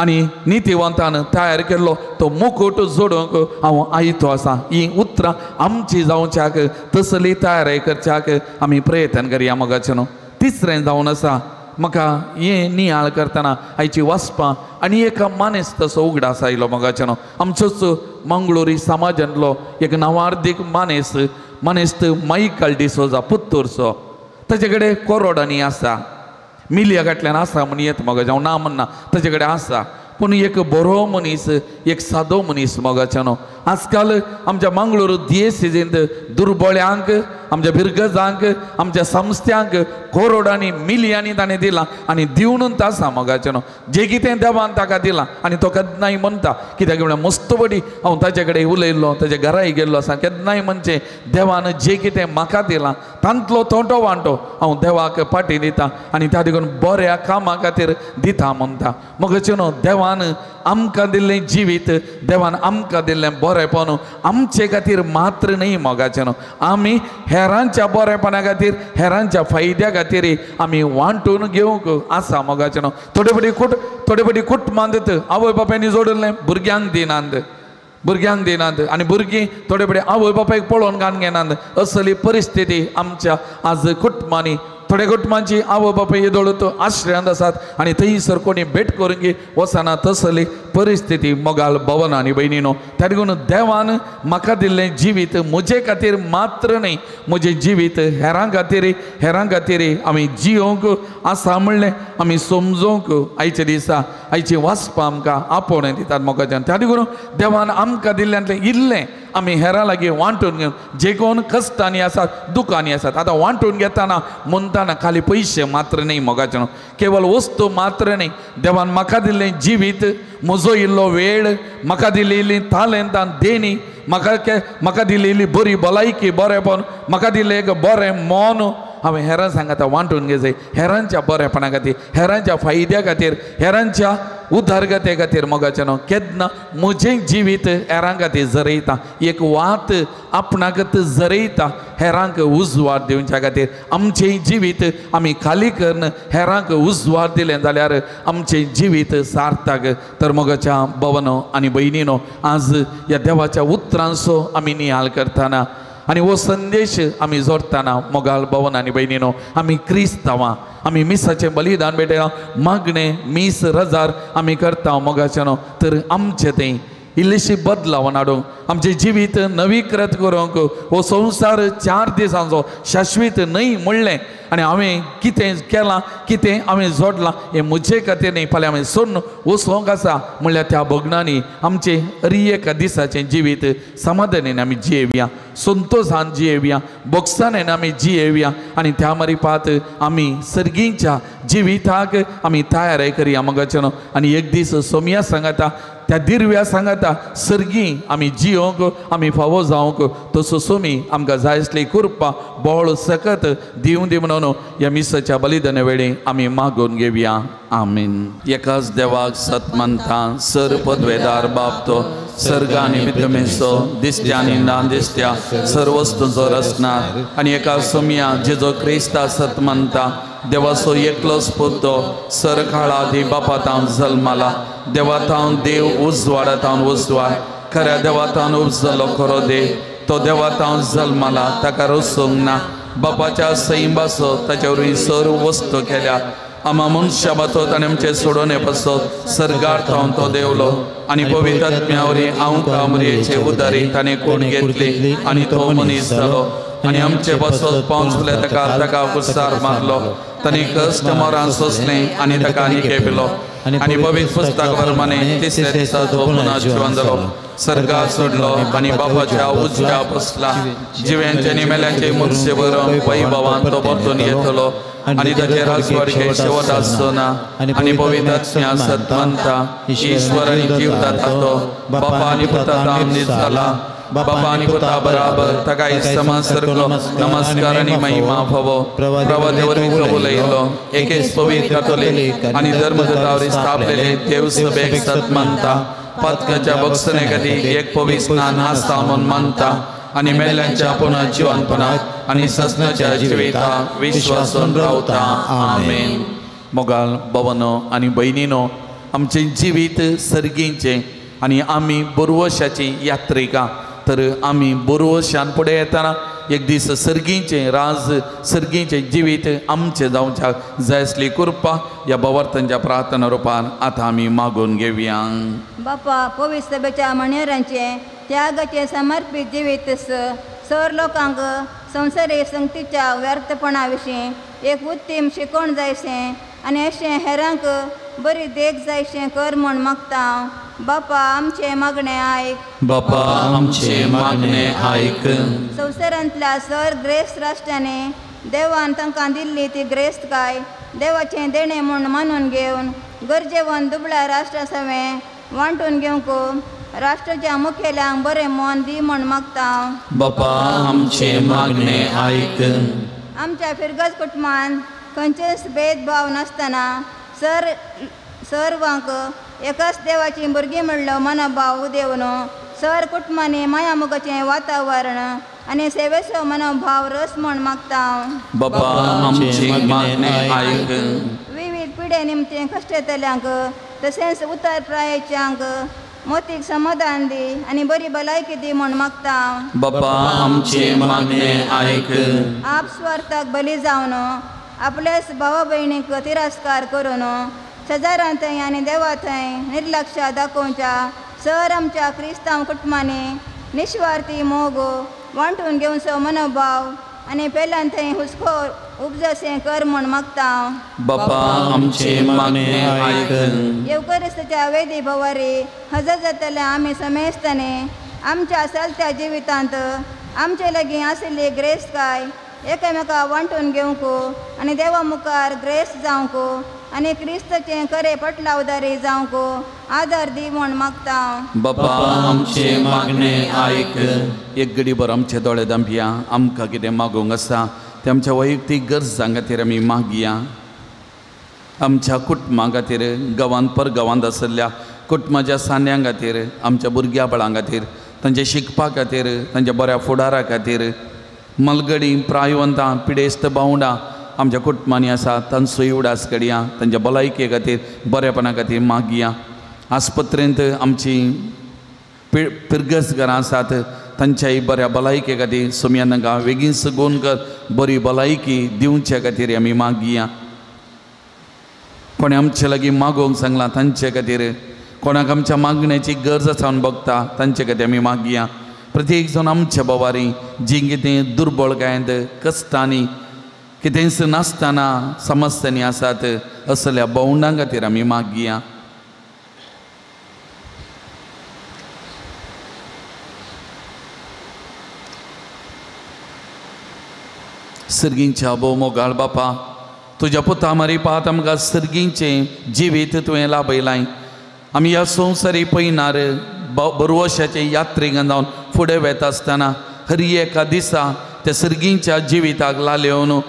आनी नितीवंतान तयार केल्लो तो मुकूट जोडूंक हांव आयतो आसा. ही उतरां आमची जावच्याक तसली तयारी करच्याक आमी प्रयत्न करया मोगाचें न्हू. तिसरें जावन आसा म्हाका हें नियाळ करतना आयची वाचपां आनी एका मानेस्त तसो उगडास आयलो मोगाचें न्हू. आमचोच मंगळुरी समाजांतलो एक नांवार्दीक मानेस्त मानेस्त मायकल डिसोजा पुत्तूरचो ताचे कडेन करोडांनी आसा मिलिया फाटल्यान आसा म्हूण येता मोगाचें हांव ना म्हणना ताचे कडेन आसा पूण एक बरो मनीस एक सादो मनीस मोगाचें न्हू. आजकाल आमच्या मंगळूर दियेसिजींत दुर्बळ्यांक आमच्या बिरगजांक आमच्या संस्थ्यांक करोडांनी मिलयांनी ताणें दिलां आनी दिवनूच आसा मोगाचें न्हू. जें कितें देवान ताका दिलां आनी तो केन्नाय म्हणटा कित्याक म्हणल्यार मस्तबडी हांव ताचे कडेन उलयल्लो ताच्या घराय गेल्लो आसा केन्नाय म्हणचें देवान जें कितें म्हाका दिलां तांतलो तोंटो वांटो हांव देवाक फाटी दिता आनी त्या देखून बऱ्या कामा खातीर दिता म्हणटा. मोगाचें न्हू देवान आमकां दिल्लें जिवीत देवान आमकां दिल्लें बरेंपण आमचे खातीर मात्र न्हय मोगाचें न्हू आमी हेरांच्या बरेपणा खातीर हेरांच्या फायद्या खातीर आमी वांटून घेवंक आसा मोगाचें न्हू. थोडे फावटी कुटुंबांत आवय बापायनी जोडिल्लें भुरग्यांक दिनात भुरग्यांक दिनात आनी भुरगीं थोडे फावटी आवय बापायक पळोवन घान घेनात असली परिस्थिती आमच्या आज कुटुंबांनी. थोड्या कुटुंबांची आवय बापाय येदोळ आश्रयांत आसात आनी थंयसर कोणी भेट करूंक वचना तसली परिस्थिती मोगाल भवन आनी भयणीनो. त्या देखून देवान म्हाका दिल्लें जिवीत म्हजे खातीर मात्र न्हय म्हजें जिवीत हेरां खातीर हेरां खातीर आमी जियोंक आसा म्हणलें आमी समजोंक आयच्या दिसा आयची वाचपां आमकां आपोवणें दितात मोगाच्यान. त्या देखून देवान आमकां दिल्ल्यांतलें इल्लें आमी हेरां लागीं वांटून घेवन जे कोण कश्टांनी आसात दुकांनी आसात आतां वांटून घेतना म्हणटाना खाली पयशे मात्र न्हय मोगाचें न्हू केवल वस्तू मात्र न्हय देवान म्हाका दिल्लें जिवीत म्हजो इल्लो वेळ म्हाका दिल्ली तालेंतां देणी म्हाका दिल्ली बरी भलायकी बरेंपण म्हाका दिल्लें एक बरें मन हांवें हेरां सांगता वांटून घेवचें हेरांच्या बरेपणा खातीर हेरांच्या फायद्या खातीर हेरांच्या उदरगते खातीर मोगाचें न्हू. केन्ना म्हजें जिवीत हेरां खातीर जरयता एक वात आपणाकच जरयता हेरांक उजवाड दिवच्या खातीर आमचें जिवीत आमी खाली करून हेरांक उजवाड दिलें जाल्यार आमचें जिवीत सार्थक. तर मोगाच्या भवनो आनी भयणीनो आज ह्या देवाच्या उतरांचो आमी नियाळ करतना आनी हो संदेश आमी जोडटना मोगाल भवन आनी भयणीनो आमी क्रिस्तांवां आमी मिसाचें बलिदान भेटयलां मागणें मीस रजार आमी करता मोगाचें न्हू. तर आमचें तें इल्लीशी बदलावन हाडूंक, आमचें जिवीत नवीकृत करूंक, हो संवसार 4 दिसांचो शाश्वीत न्हय म्हणलें आनी हांवें कितें केलां, कितें हांवें जोडलां हें म्हजे खातीर न्हय, फाल्यां हांवें सोडून वचोंक आसा म्हणल्यार त्या भगणांनी आमचें हर एका दिसाचें जिवीत समाधानेन आमी जियेवया, संतोशान जियेवया, बोगसाणेन आमी जियेवया आनी त्या मारिपात आमी सर्गींच्या जिविताक आमी तयार करया मगाचें न्हू. आनी एक दीस सोमया सांगता, त्या दिरव्या सांगता सर्गी आमी जियोंक आमी फावो जावंक तसो सोमी आमकां जाय आसली कृपा बळ सकत दिवं दी म्हणून ह्या मिसाच्या बलिदाना वेळी आमी मागून घेवया. आमीन. एकाच देवाक सत मानता, सर पदवेदार बाप तो सर्ग आनी विद्यमेसो दिसत्या आनी ना दिसत्या सर्व वस्तूंचो रचना आनी एका सोमया जेजो क्रिस्ता सत मानता, देवाचो एकलोच पूत तो सर काळा बापा तावन जल्माला, देवा तावन देव उजवाडा तावन उजवाड, खऱ्या देवा तावन उपजलो खरो देव, तो देवा तावन जल्माला, ताका रचूंक ना, बापाच्या सैंबाचो ताच्या वरवीं सर्व वस्तू केल्या, आमा मनशा पासत आनी आमचे सोडोवणे पासत सर्गार थावन तो देवलो आनी पवित्र आत्म्या वरवीं आमकां मरयेचे उदारी ताणें कोण घेतली आनी तो मनीस जालो आनी आमचे पासत पावसले ताका ताका कुसार मारलो, ताणें कश्ट मरण सोंसलें आनी ताका निके पिलो आनी पवित्र पुस्तका प्रमाणे तिसऱ्या दिसा तो पुनः जिवन जालो, सर्गार सोडलो आनी बापाच्या उजव्या बसला, जिव्यांचे आनी मेल्यांचे मुनशे बरोवन वैभवान तो परतून येतलो आनी ताचे राजवाडके शेवट आसचो ना आनी पवित्र आत्म्या सत मानता, ईश्वर आनी जीवदाता तो बापा आनी पुता तावन जाला, बापा आनी पुता बराबर ताका समान सारको नमस्कार आनी महिमा फावो, प्रवादे वरवीं तो उलयलो, एकेच पवित्र कातोलीक आनी धर्मदूता वरवीं स्थापलेले देवसभेक सत मानता, पातकाच्या बक्षणे खातीर एक पवित्र स्नान आसता म्हूण मानता आनी मेल्ल्यांच्या पुनः जिवनपणाक आनी ससनाच्या जिविताक विश्वासून रावता. आमेन. मोगाल भवनो आनी भयणीनो, आमचें जिवीत सर्गींचें आनी आमी बोरवशाची यात्रिका, तर आमी बोरवशान फुडें येतना एक दीस सर्गींचें राज, सर्गींचें जिवीत आमचें जावच्याक जाय आसली कृपा ह्या भवार्थांच्या प्रार्थना रुपान आतां आमी मागून घेवया. बापा, पवित्र सभेच्या मान्यवरांचें त्यागाचें समर्पीत जिवीत सर लोकांक संवसारीक संगतीच्या व्यर्थपणा विशीं एक उत्तीम शिकवण जायशें आनी अशें हेरांक बरी देख जायशें कर म्हूण मागता. बापा, आमचें मागणें आयक. बापा, आमचें मागणें आयक. संवसारांतल्या सर ग्रेस्त राष्ट्रांनी देवान तांकां दिल्ली ती ग्रेस्तकाय देवाचें देणें म्हूण मानून घेवन गरजेवन दुबळ्या राष्ट्रा सवें वांटून घेवंक राष्ट्राच्या मुखेल्यांक बरें मन दी म्हूण मागता. बापा, आमचें मागणें आयक. आमच्या फिरगज कुटुंबान खंयचेच भेदभाव नासतना सर्वांक एकाच देवाची भुरगीं म्हणलो मनोभाव उदेवन सर कुटुंबांनी मायामोगाचें वातावरण आनी सेवेचो मनोभाव रस म्हूण मागता. बापा, आमचें मागणें आयक. विविध पिडे निमतीं कश्टेतल्यांक तशेंच उतर प्रायेच्यांक मोतीक समाधान दी आनी बरी भलायकी दी म्हूण मागता. बापा, आमचें मागणें आयक. आप स्वार्थाक बली जावन आपल्याच भावा भयणीक तिरस्कार करून शेजारां थंय आनी देवा थंय निर्लक्ष दाखोवच्या सर आमच्या क्रिस्तांव कुटुंबांनी निस्वार्थी मोग वांटून घेवचो मनोभाव आनी पेल्यान थंय हुस्को उपजशें कर म्हूण मागता. बापा, आमचें मागणें आयक. येवकरिस्ताच्या वेदी भवारी हजर जातल्या आमी समेस्तांनी आमच्या चलत्या जिवितांत आमचे लागीं आशिल्ली ग्रेस्तकाय एकामेका वांटून घेवंक आनी देवा मुखार ग्रेस्त जावंक आनी क्रिस्ताचें खरें पटलावदारी जावंक आदार दी म्हूण मागता. बापा, आमचें मागणें आयक. एक घडीभर आमचे दोळे धांपया, आमकां कितें मागूंक आसा तें आमच्या वैयक्तीक गरजां खातीर आमी मागया, आमच्या कुटुंबा खातीर, गांवांत परगांवांत आशिल्ल्या कुटुंबाच्या सांद्यां खातीर, आमच्या भुरग्या बाळां खातीर, तांच्या शिकपा खातीर, तांच्या बऱ्या फुडारा खातीर, मलगडी प्रायवंतां पिडेस्त भावंडां आमच्या कुटुंबांनी आसा तांचो उडास करया, तांच्या भलायके खातीर, बरेपणा खातीर मागया. आस्पत्रेंत आमची पिरगस घरां आसात तांच्याय बऱ्या भलायके खातीर सोमया तांकां बेगीन सगून कर बरी भलायकी दिवचे खातीर आमी मागया. कोणें आमचे लागीं मागोवंक सांगलां तांचे खातीर, कोणाक आमच्या मागण्याची गरज आसा म्हूण बघता तांचे खातीर आमी मागया. प्रत्येक जाण आमच्या बोवारी जी कितें दुर्बळकायेंत कश्टांनी कितेंच नासतना समस्यांनी आसात असल्या भोवंडां खातीर आमी मागया. सर्गींच्या भोव मोगाळ बापा, तुज्या पुता मारी पात आमकां सर्गींचें जिवीत तुवें लाभयलां. आमी ह्या संवसारी पयणार बरवशाचे यात्रेक जावन फुडें वेता आसतना हर एका दिसा त्या सर्गींच्या जिविताक लालेवन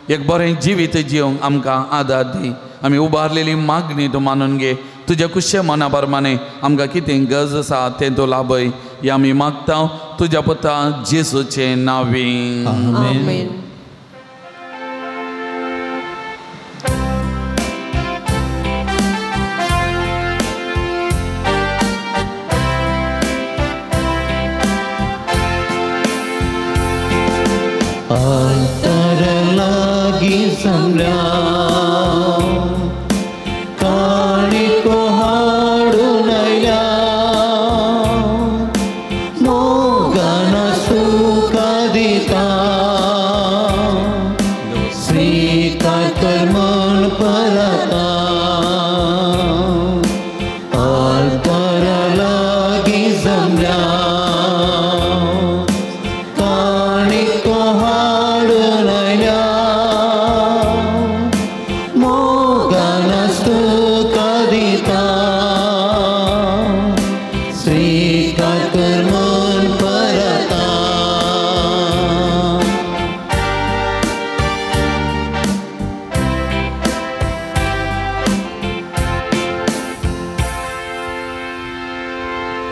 एक बरें जिवीत जिवंक आमकां आदार दी. आमी उबारलेली मागणी तूं मानून घे. तुज्या कुशे मना प्रमाणे आमकां कितें गरज आसा तें तूं लाभय. ह्या आमी मागता तुज्या पुता जेजूचें नांवी. आमेन.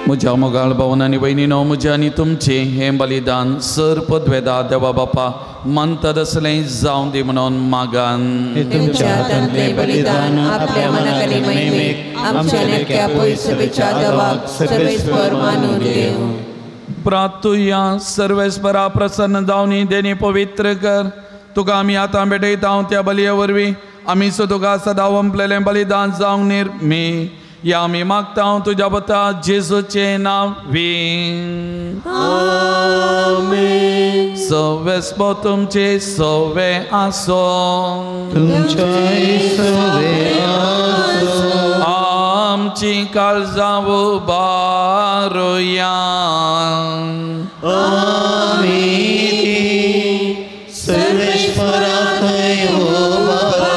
म्हज्या मोगाळ भावन आनी भयणीनो, म्हजें आनी तुमचें हें बलिदान सर पदवेदा देवा बापा मानतात असलें जावं दी म्हणून मागान. तुमच्या हातांतलें बलिदान आपल्या मनाक महिमेक आमच्या नेटक्या पयसवेच्या देवाक सर्वेस्पर मानून घेवं. प्रार्थुया. सर्वेस्परा प्रसन्न जावन देणी पवित्र कर. तुका आमी आतां भेटयता त्या बलये वरवीं आमी सो तुका सदां वंपलेलें बलिदान जावंक निर्मी. या आमी मागता तुज्या पुता जेजूचें नांवी. आमेन. सर्वेस्पर तुमचे सवे आसो. आमची काळजां उबारुया. आमी सर्वेस्परा थंय उबारता.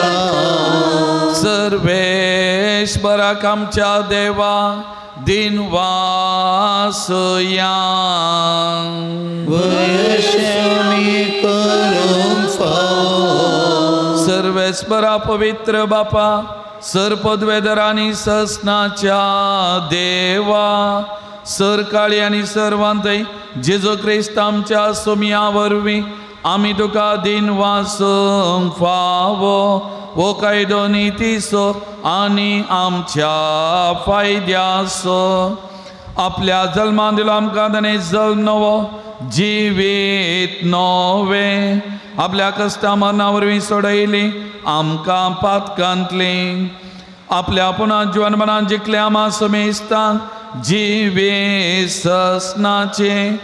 सर्वेश्वराक आमच्या देवा दिन वासया. सर्वेस्परा पवित्र बापा सर पदवेदर आनी ससनाच्या देवा सर काळी आनी सर्वांतय जेजू क्रिस्त आमच्या सोमया वरवीं आमी तुका दिन वासूंक फावो वो कायदो नितीचो आनी आमच्या फायद्याचो. आपल्या जल्मान दिलो आमकां ताणें जल्म नवो जिवीत नवें आपल्या कश्टा मरणा वरवीं सोडयली आमकां पातकांतली. आपल्या पुना जिवनपणान जिखले आमा समेस्तांक जिवीत ससनाचें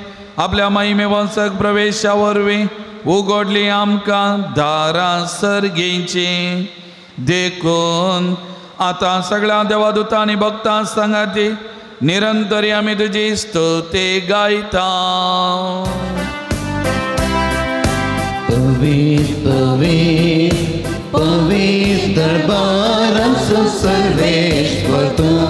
आपल्या महिमे वंशक प्रवेशा वरवीं उगडली आमकां दारां सर्गींची. देखून आतां सगळ्या देवादूतां आनी भक्तां सांगाती निरंतरी आमी तुजी स्तुती गायता. पवित्र पवित्र पवित्र दरबारांत सर्वेश्वर तूं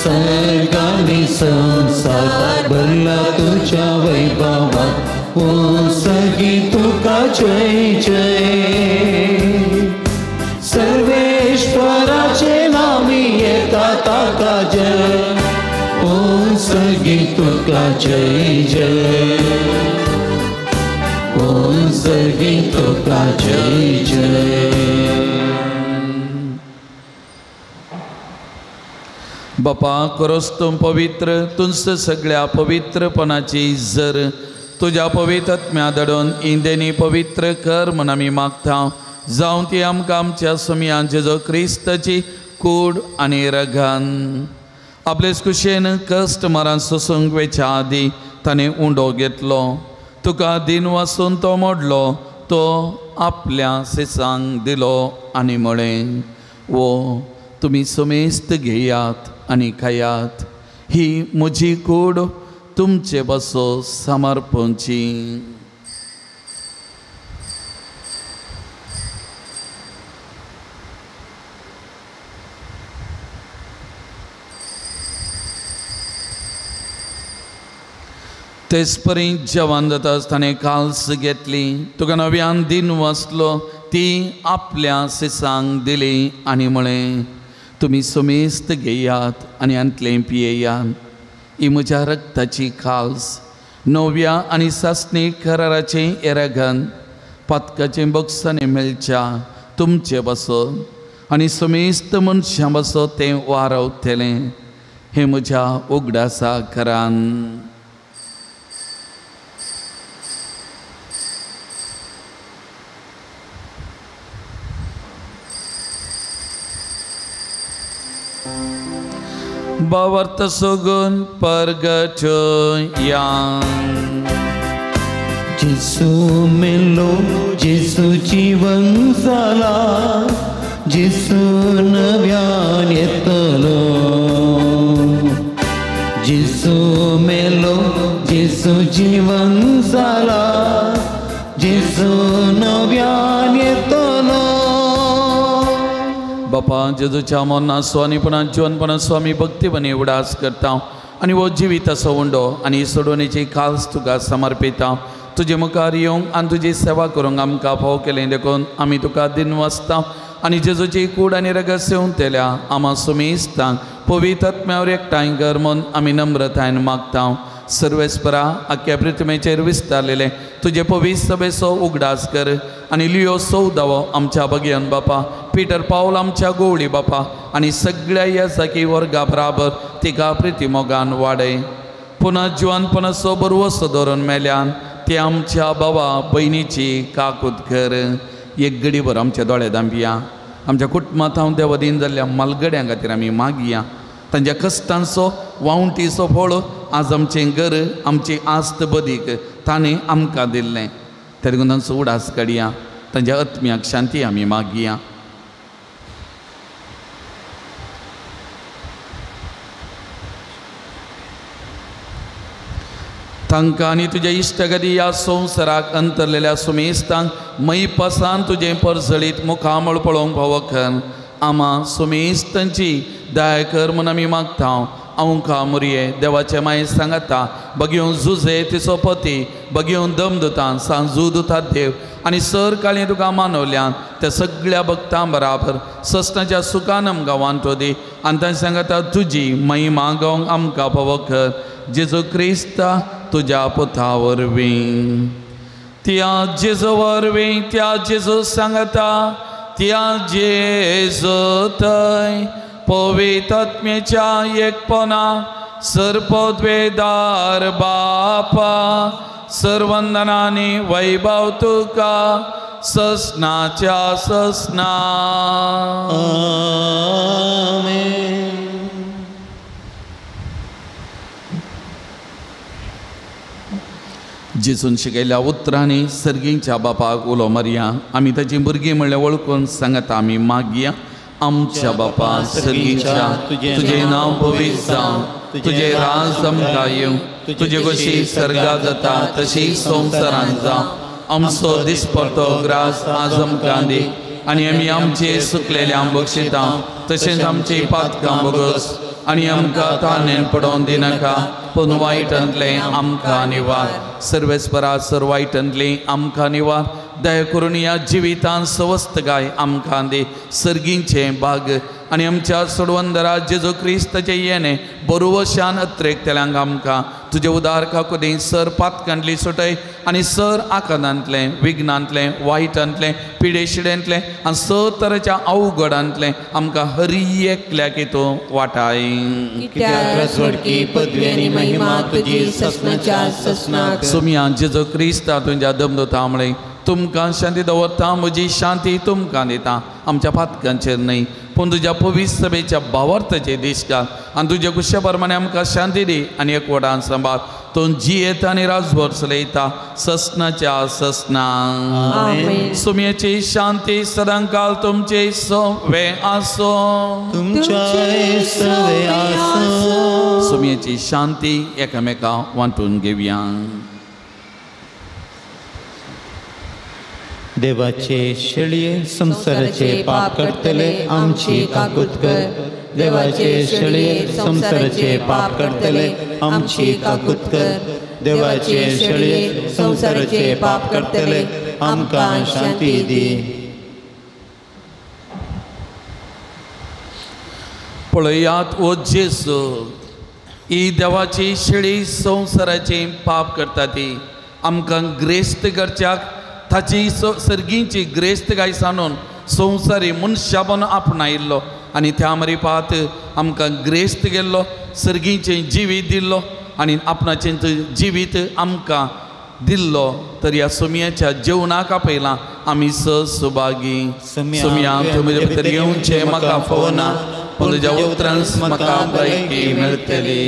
सर्ग आनी संवसार भरला तुज्या वैभवान. ओ सगी तुका जय जय. सर्वेश्वराचे नामी येता ताका जय. ओ सगी तुका जय जय. ओ सगी तुका जय जय. बापा करोस तूं पवित्र तुंस सगळ्या पवित्रपणाची जर तुज्या पवित्र आत्म्या धाडून इंदेनी पवित्र कर म्हूण आमी मागता. जावं ती आमकां आमच्या सुमयान जेजू क्रिस्ताची कूड आनी रगान. आपलेच कुशेन कश्ट मरान सोसूंक वेच्या आदी ताणें उंडो घेतलो, तुका दिन वासून तो मोडलो, तो आपल्या सिसांक दिलो आनी म्हळें, वो तुमी समेस्त घेयात आनी खायात, ही म्हजी कूड तुमचे बसो समर्पणची. तेच परी जेवण जाता आसतना काल्स घेतली, तुका नव्यान दिन वाचलो, ती आपल्या सिसांक दिली आनी म्हळें, तुमी समेस्त घेयात आनी हांतलें पियेयात, ही म्हज्या रक्ताची काल्स, नव्या आनी सासणी कराराचें येरागन, पातकाचें बक्षांनी मेळच्या तुमचे बसो आनी समेस्त मनशां बसो तें वारवतलें, हें म्हज्या उगडासा करान. भावार्थ सगून परगटया. जेसू मेलो, जेसू जीवन जाला, जेसू नव्यान येतलो. जेसू मेलो, जेसू जीवन जाला, जेसू नव्यान येतलो. बापा जेजूच्या मरणाचो आनी पुणा जिवनपणाचो आमी भक्तीपणी उडास करता आनी हो जिविताचो उंडो आनी सोडवणेची काल्स तुका समर्पिता. तुजे मुखार येवंक आनी तुजी सेवा करूंक आमकां फावो केलें देखून आमी तुका दिनवासता आनी जेजूची कूड आनी रगत सेवंतल्या आमा सुमेस्तांक पवित्र आत्म्यावर एकठांय कर म्हूण आमी नम्रतायेन मागता. सर्वेस्परा आख्या पृथ्वीचेर विस्तारलेले तुजे पवित्र सभेचो उगडास कर आनी लियो सौदावो आमच्या बगयन बापा, पीटर पावल आमच्या गोवळी बापा आनी सगळ्या याजकी वर्गा बराबर तिका प्रिती मोगान वाडय. पुन्हा जिवनपणाचो बरवसो धरून मेल्यान ते आमच्या बाबा भयणीची काकूत कर. एक गडीभर आमच्या दोळे दांपया, आमच्या कुटुंबांत हांव देवदीन जाल्ल्या मालगड्यां खातीर आमी मागया. तांच्या कश्टांचो वावंटीचो फळ आज आमचें घर आमची आस्त बदीक ताणें आमकां दिल्लें, तरी तांचो उडास काडया, तांच्या आत्म्याक शांती आमी मागया. तांकां आनी तुज्या इश्टगती ह्या संवसाराक अंतरलेल्या सुमेस्तांक मैपासान तुजें परजळीत मुखामळ पळोवंक फावो कर. आमा सुमेस्तांची दया कर म्हूण आमी मागता. आमकां मुरये देवाचे माये सांगता, बगेवन जुजे तिचो पती, बगेवन दमदुतान सांजू दुतात देव आनी सर काळी तुका मानवल्यान त्या सगळ्या भक्तां बराबर सस्नाच्या सुखान आमकां वांटो दी आनी तांचे सांगता तुजी महिमा गावंक आमकां फावो कर. जेजू क्रिस्ता तुज्या पुता वरवीं, त्या जेजू वरवीं, त्या जेजू सांगता, त्या जेजू थंय पवित्र आत्म्याच्या एकपणा सर्पद्वेदार बापा सर्वंदनानी वैभव तुका ससनाच्या ससना. आमेन. जेजून शिकयल्या उतरांनी सर्गींच्या बापाक उलो मारया. आमी ताची भुरगीं म्हणल्यार वळखून सांगता आमी मागया. आमच्या बापा सर्गींच्या, तुजें नांव पवित्र जावं, तुजें राज आमकां येवं, तुजे कशी सर्गा जाता तशी संवसारांत जावं. आमचो दिसपडतो ग्रास आज आमकां दी आनी आमी आमचे सुकलेल्या बक्षिता तशेंच आमची पातकां बोगस आनी आमकां तानेन पडोवन दिनाका, पूण वायटांतलें आमकां निवार. सर्वेस्परा सर वायटांतलें आमकां निवार. दया करून ह्या जिवितांत सवस्तकाय आमकां दी. सर्गींचें भाग आनी आमच्या सोडवंदरा जेजू क्रिस्ताचें येणें बरोवशान अत्रेकतल्यांक आमकां तुजें उदार काकुदी सर पातकांतली सुटय आनी सर आकादांतलें विघ्नांतलें वायटांतलें पिडेशिडेंतलें आनी सर तरेच्या अवघडांतलें आमकां हरी एकल्याक तूं वाटाय. पदवी आनी महिमा तुजी ससनाच्या ससनाक. सुमया जेजू क्रिस्ता तुज्या दमदोता म्हळें तुमकां शांती दवरता, म्हजी शांती तुमकां दिता. आमच्या पातकांचेर न्हय पूण तुज्या पवित्र सभेच्या भावार्थाचे दीस घाल आनी तुज्या कुशे प्रमाणे आमकां शांती दी आनी एकवटान सांबाळ. तूं जियेता आनी राजभर चलयता ससनाच्या ससना. सुमयेची शांती सदांकाल तुमचे सवे आसो. तुमचे सवे आसो. सुमयेची शांती एकामेका वांटून घेवया. देवाचे शेळये संसाराचे पाप करतले आमची काकूत कर. देवाचे शेळये संसाराचे पाप करतले आमची काकूत कर. देवाचे शेळये संसाराचे पाप करतले आमकां शांती दी. पळयात ओ जेजू, ही देवाची शेळी संवसाराचे पाप करता ती आमकां ग्रेस्त करच्याक ताची सर्गींची ग्रेस्त गाय सांडून संवसारी मनशापण आपणायिल्लो आनी त्या मरिपात आमकां ग्रेस्त गेल्लो, सर्गींचें जिवीत दिल्लो आनी आपणाचें जिवीत आमकां दिल्लो. तर ह्या सुमयाच्या जेवणाक आपयलां आमी सुभागी. सुमया तुमी भितर येवचें म्हाका फावना, पूण तुज्या उतरान म्हाका भलायकी मेळटली.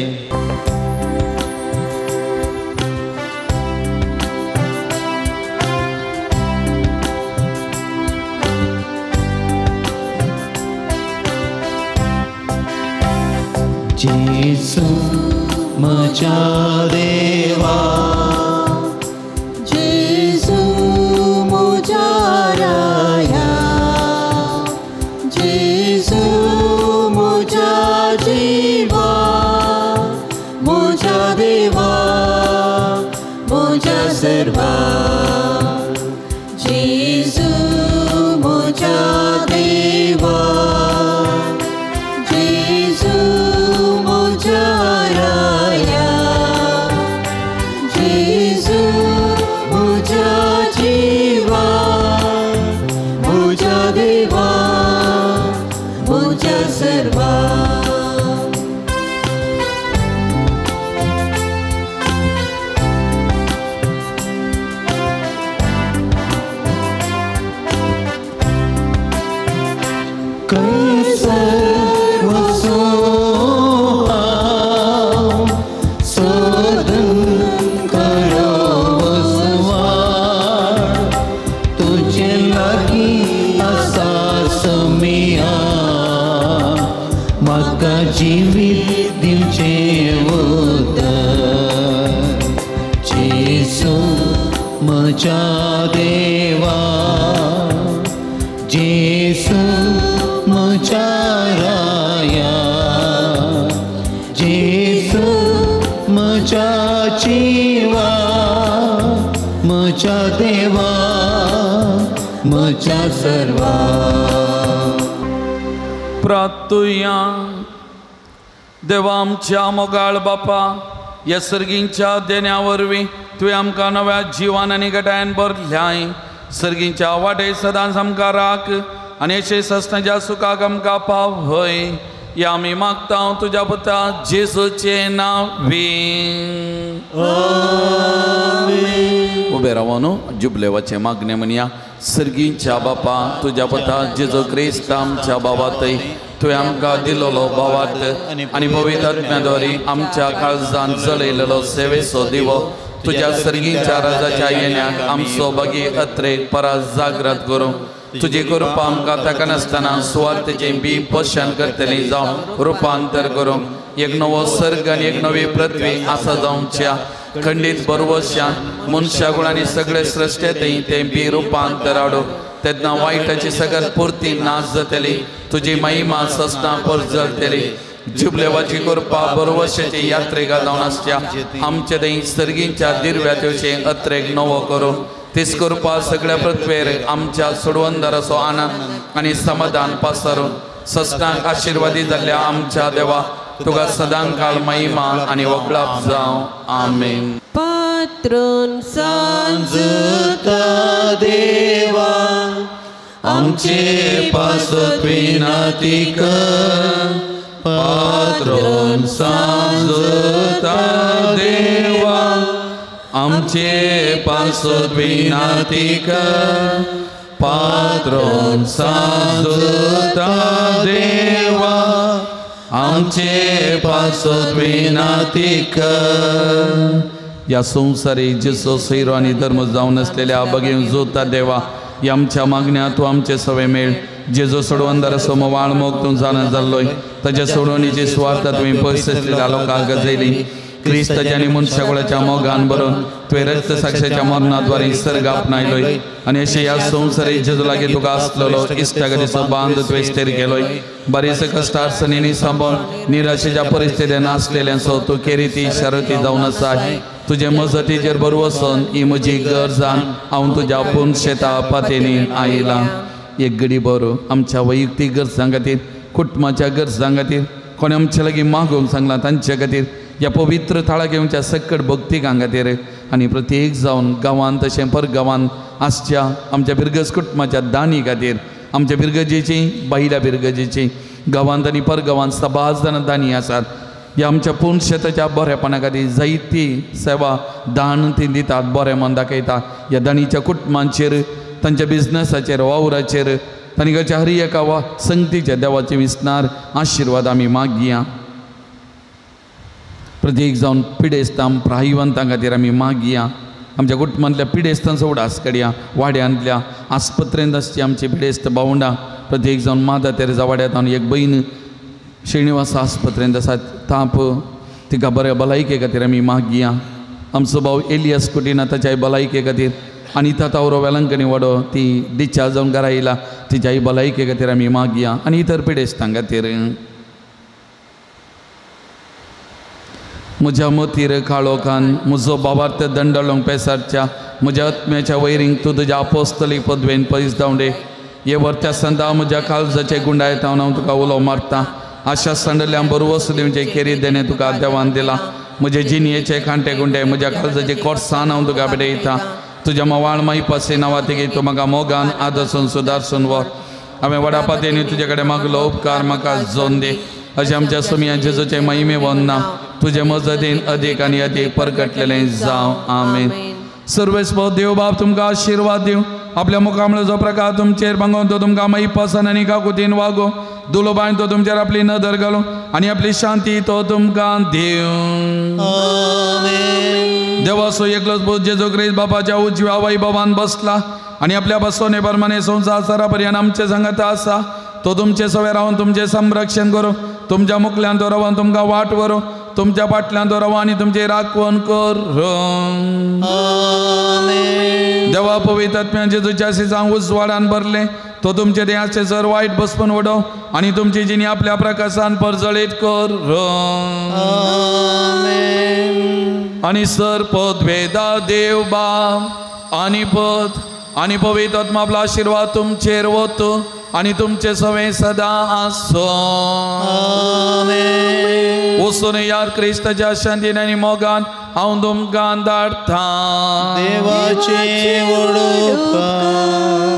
जेजू म्हज्या देवा, जेजू म्हज्या राया, जेजू म्हज्या जिवा, म्हज्या देवा, म्हज्या सर्वा. जेजू म्हज्या देवा, जेजू म्हज्या राया, जेजू म्हज्या जिवा, म्हज्या देवा, म्हज्या सर्वा. जिवीत दिवचें उतर जेजू म्हज्या देवा, जेजू म्हज्या राया, जेजू म्हज्या जिवा, म्हज्या देवा, म्हज्या सर्वा. प्रार्थुया. देवा आमच्या मोगाळ बापा, ह्या सर्गींच्या देण्या वरवीं तुवें आमकां नव्या जिवान आनी गटायन भरल्याय. सर्गींच्या वाटे सदांच आमकां राख आनी अशें ससनाच्या सुखाक आमकां पावय. ह्या आमी मागता तुज्या पुता जेजूचें नांवी. उबे रावन न्हू जुबलेवाचें मागणें म्हणया. सर्गींच्या बापा, तुज्या पुता जेजू क्रिस्त आमच्या बाबा थंय तुवें आमकां दिलोलो भावार्थ आनी पवित्र आत्म्याद्वारे आमच्या काळजान जळयलेलो सेवेचो दिवो तुज्या सर्गींच्या राजाच्या येण्याक आमचो बागी अत्रेक परास जागृत करूं. तुजी कृपा आमकां ताका नासतना सुवार्थेचें बी पोशण करतली जावं रुपांतर करूं. एक नवो सर्ग आनी एक नवी पृथ्वी आसा जावच्या खंडीत बरवश्यान मनशा गुणांनी सगळे सृश्टेंतय तें बी रुपांतर हाडूं. तेन्ना वायटाची सगळ्यात पुरती नाश जातली, तुजी महिमा ससना परजळटली. जुबलेवाची कृपा बरवशाची यात्रेका जावन आसच्या आमचे थंय सर्गींच्या दिर्व्याचे अत्रेक नवो करूं. तीच कृपा सगळ्या पृथ्वेर आमच्या सोडवंदराचो आनंद आनी समाधान पसरून ससनाक आशिर्वादी जाल्ल्या आमच्या देवा तुका सदांकाळ महिमा आनी वगळाप जावं. आमेन. पात्रून सांजता देवा आमचे पासत विनंती कर. पात्रून सांजता देवा आमचे आमचे पासत विनंती कर पात्रोन सांजुता देवा आमचे पासत विनंती कर. या संसारी जेसो सैरो आनी धर्म जावन आसलेल्या बगेन जोता देवा या आमच्या मागण्या तूं आमचे सवे मेळ. जेजो सोडवंदार असो वाळ मोग तूं जाणा जाल्लोय ताच्या सोडवणीची सुवार्थ तुवें पयस आसलेल्या लोकांक गजयली. क्रिस्ताच्या आनी मनशाकुळाच्या मोगान भरून तुवें रक्त साक्षाच्या मरणाद्वारे सर्ग आपणायलोय आनी अशें ह्या संवसारी जेजो लागीं तुका आसलेलो इश्टागतीचो बांद तुवें स्थिर केलोय. बारीस कश्ट अडचणींनी सांबाळ निराशेच्या परिस्थितीन आसलेल्यांचो तूं केरिती शरती जावन आसा. तुजे मजतीचेर बरो वचून ही म्हजी गरजान हांव तुज्या पूर्ण शेता पातेनी आयलां. एक घडी बरो आमच्या वैयक्तीक गरजां खातीर कुटुंबाच्या गरजां खातीर कोणें आमचे लागीं मागूंक सांगलां तांचे खातीर ह्या पवित्र थळाक येवच्या सकट भक्तिकां खातीर आनी प्रत्येक जावन गांवांत तशें परगांवांत आसच्या आमच्या बिरगज कुटुंबाच्या दानी खातीर आमच्या बिरगजेची बायल्या बिरगजेची गांवांत आनी परगांवांत सबाज जाणां दानी आसात. ह्या आमच्या पूर्ण शेताच्या बरेपणा खातीर जायती सेवा दान ती दितात बरें मन दाखयता. ह्या दानीच्या कुटुंबांचेर तांच्या बिजनसाचेर वावराचेर तांणी घरच्या हर एका वा संगतीच्या देवाचे विसणार आशिर्वाद आमी मागया. प्रत्येक जावन पिडेस्तां प्रायवंतां खातीर आमी मागया. आमच्या कुटुंबांतल्या पिडेस्तांचो उडास कडया. वाड्यांतल्या आस्पत्रेंत आसची आमची पिडेस्त भावंडां प्रत्येक जावन माता तेरेजा वाड्यांत एक भयण श्रीनिवास आस्पत्रेंत आसा ताप तिका बऱ्या भलायके खातीर आमी मागया. आमचो भाव एलियास कुटीना ताच्याय भलायके खातीर आनी तातावरो वेलंकणी वाडो ती डिस्चार्ज जावन घरा येयला तिच्याय भलायके खातीर आमी मागया आनी इतर पिडेस्तां खातीर. म्हज्या मतीर काळोखान म्हजो बाबार्थ दंडलोंक पेसारच्या म्हज्या आत्म्याच्या वैरींक तूं तुज्या आपोस्तली पदवेन पयस धांवडे. हे वर्त्या संदा म्हज्या काळजाचे गुंडायत हांव तुका उलो मारता. आशा सांडल्या बरवस दिवचे केरी देणे तुका देवान दिला. म्हजे जिणयेचे कांटे गुंडे म्हज्या काळजाचे कोर्सान हांव तुका भेटयता. तुज्या मवाळ माईपासे नांवा तिगे तूं म्हाका मोगान आदर्सून सुदारसून व्हर. हांवें व्हडा पातयेन तुजे कडेन मागलो उपकार म्हाका जोन दी. अशें आमच्या सुमया जेजूचे महिमे वंदना तुजे मजतीन अदीक आनी अदीक परगटलेलें जावं. आमेन. सर्वेस्पर देव बाप तुमकां आशिर्वाद दिवं. आपल्या मुखामळो जो प्रकार तुमचेर बांगोवन तो तुमकां माईपासान आनी काकुतीन वागोवं. दुलोबायन तो तुमचेर आपली नदर घालूं आनी आपली शांती तो तुमकां दिवं. देवाचो एकलोच पूत जेजू क्रिस्त बापाच्या उजव्या वैभवान बसला आनी आपल्या बसवणे प्रमाणे संवसार सरापर्यंत आमचे सांगाता आसा. तो तुमचे सवे रावन तुमचें संरक्षण करूं. तुमच्या मुखल्यान तो रावन तुमकां वाट व्हरूं. तुमच्या फाटल्यान तो रावन आनी तुमची राखवण करूं. देवा पवित्र आत्म्यान जेजूच्या सिजांक उजवाडान भरलें तो तुमचे देहाचे जर वायट बसपून उडोवं आनी तुमची जिणी आपल्या प्रकाशान परजळीत करूं. आनी सर पदवेदा देव बाप आनी पद आनी पवित्र आत्मा आपलो आशिर्वाद तुमचेर वतूं आनी तुमचे सवे सदां आसूं. वचून यार क्रिस्ताच्या शांतीन आनी मोगान हांव तुमकां धाडटा. देवाचे व्हड उपकार.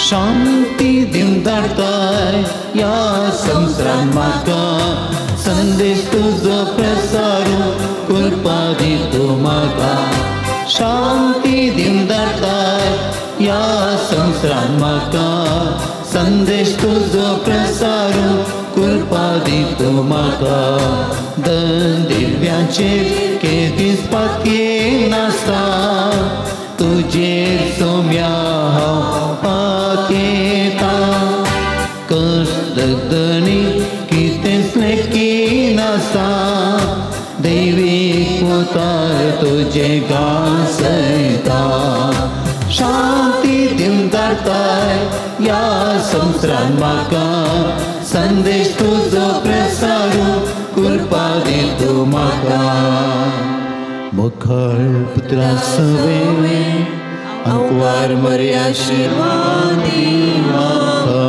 शांती दिवन धाडताय ह्या संवसारांत म्हाका संदेश तुजो प्रसारू कृपा दी तूं म्हाका. शांती दिवन धाडताय ह्या संवसारांत म्हाका संदेश तुजो प्रसारू कृपा दी तूं म्हाका. दन दिव्यांचेर केदीस पातयेनासता तुजेर सोम्या हांव पातयेता. कश्ट दगदणी कितेंच लेखिनासता दैवीक उतार तुजें गासयता. शांती दिवन धाडताय ह्या संवसारांत म्हाका संदेश तुजो प्रसारू कृपा दी तूं म्हाका. मुखार पुत्रा सवे अंकुवार मरे आशिर्वाद दी म्हाका.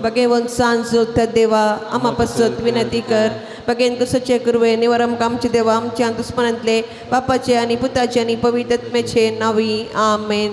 भगवंत सांज देवा आमा पासत विनंती कर. बगेन कसोचे कुरवे निवर आमकां आमचे देवा आमच्या दुस्मनांतले बापाचे आनी पुताचे आनी पवित्र आत्म्याचे नांवी. आमेन.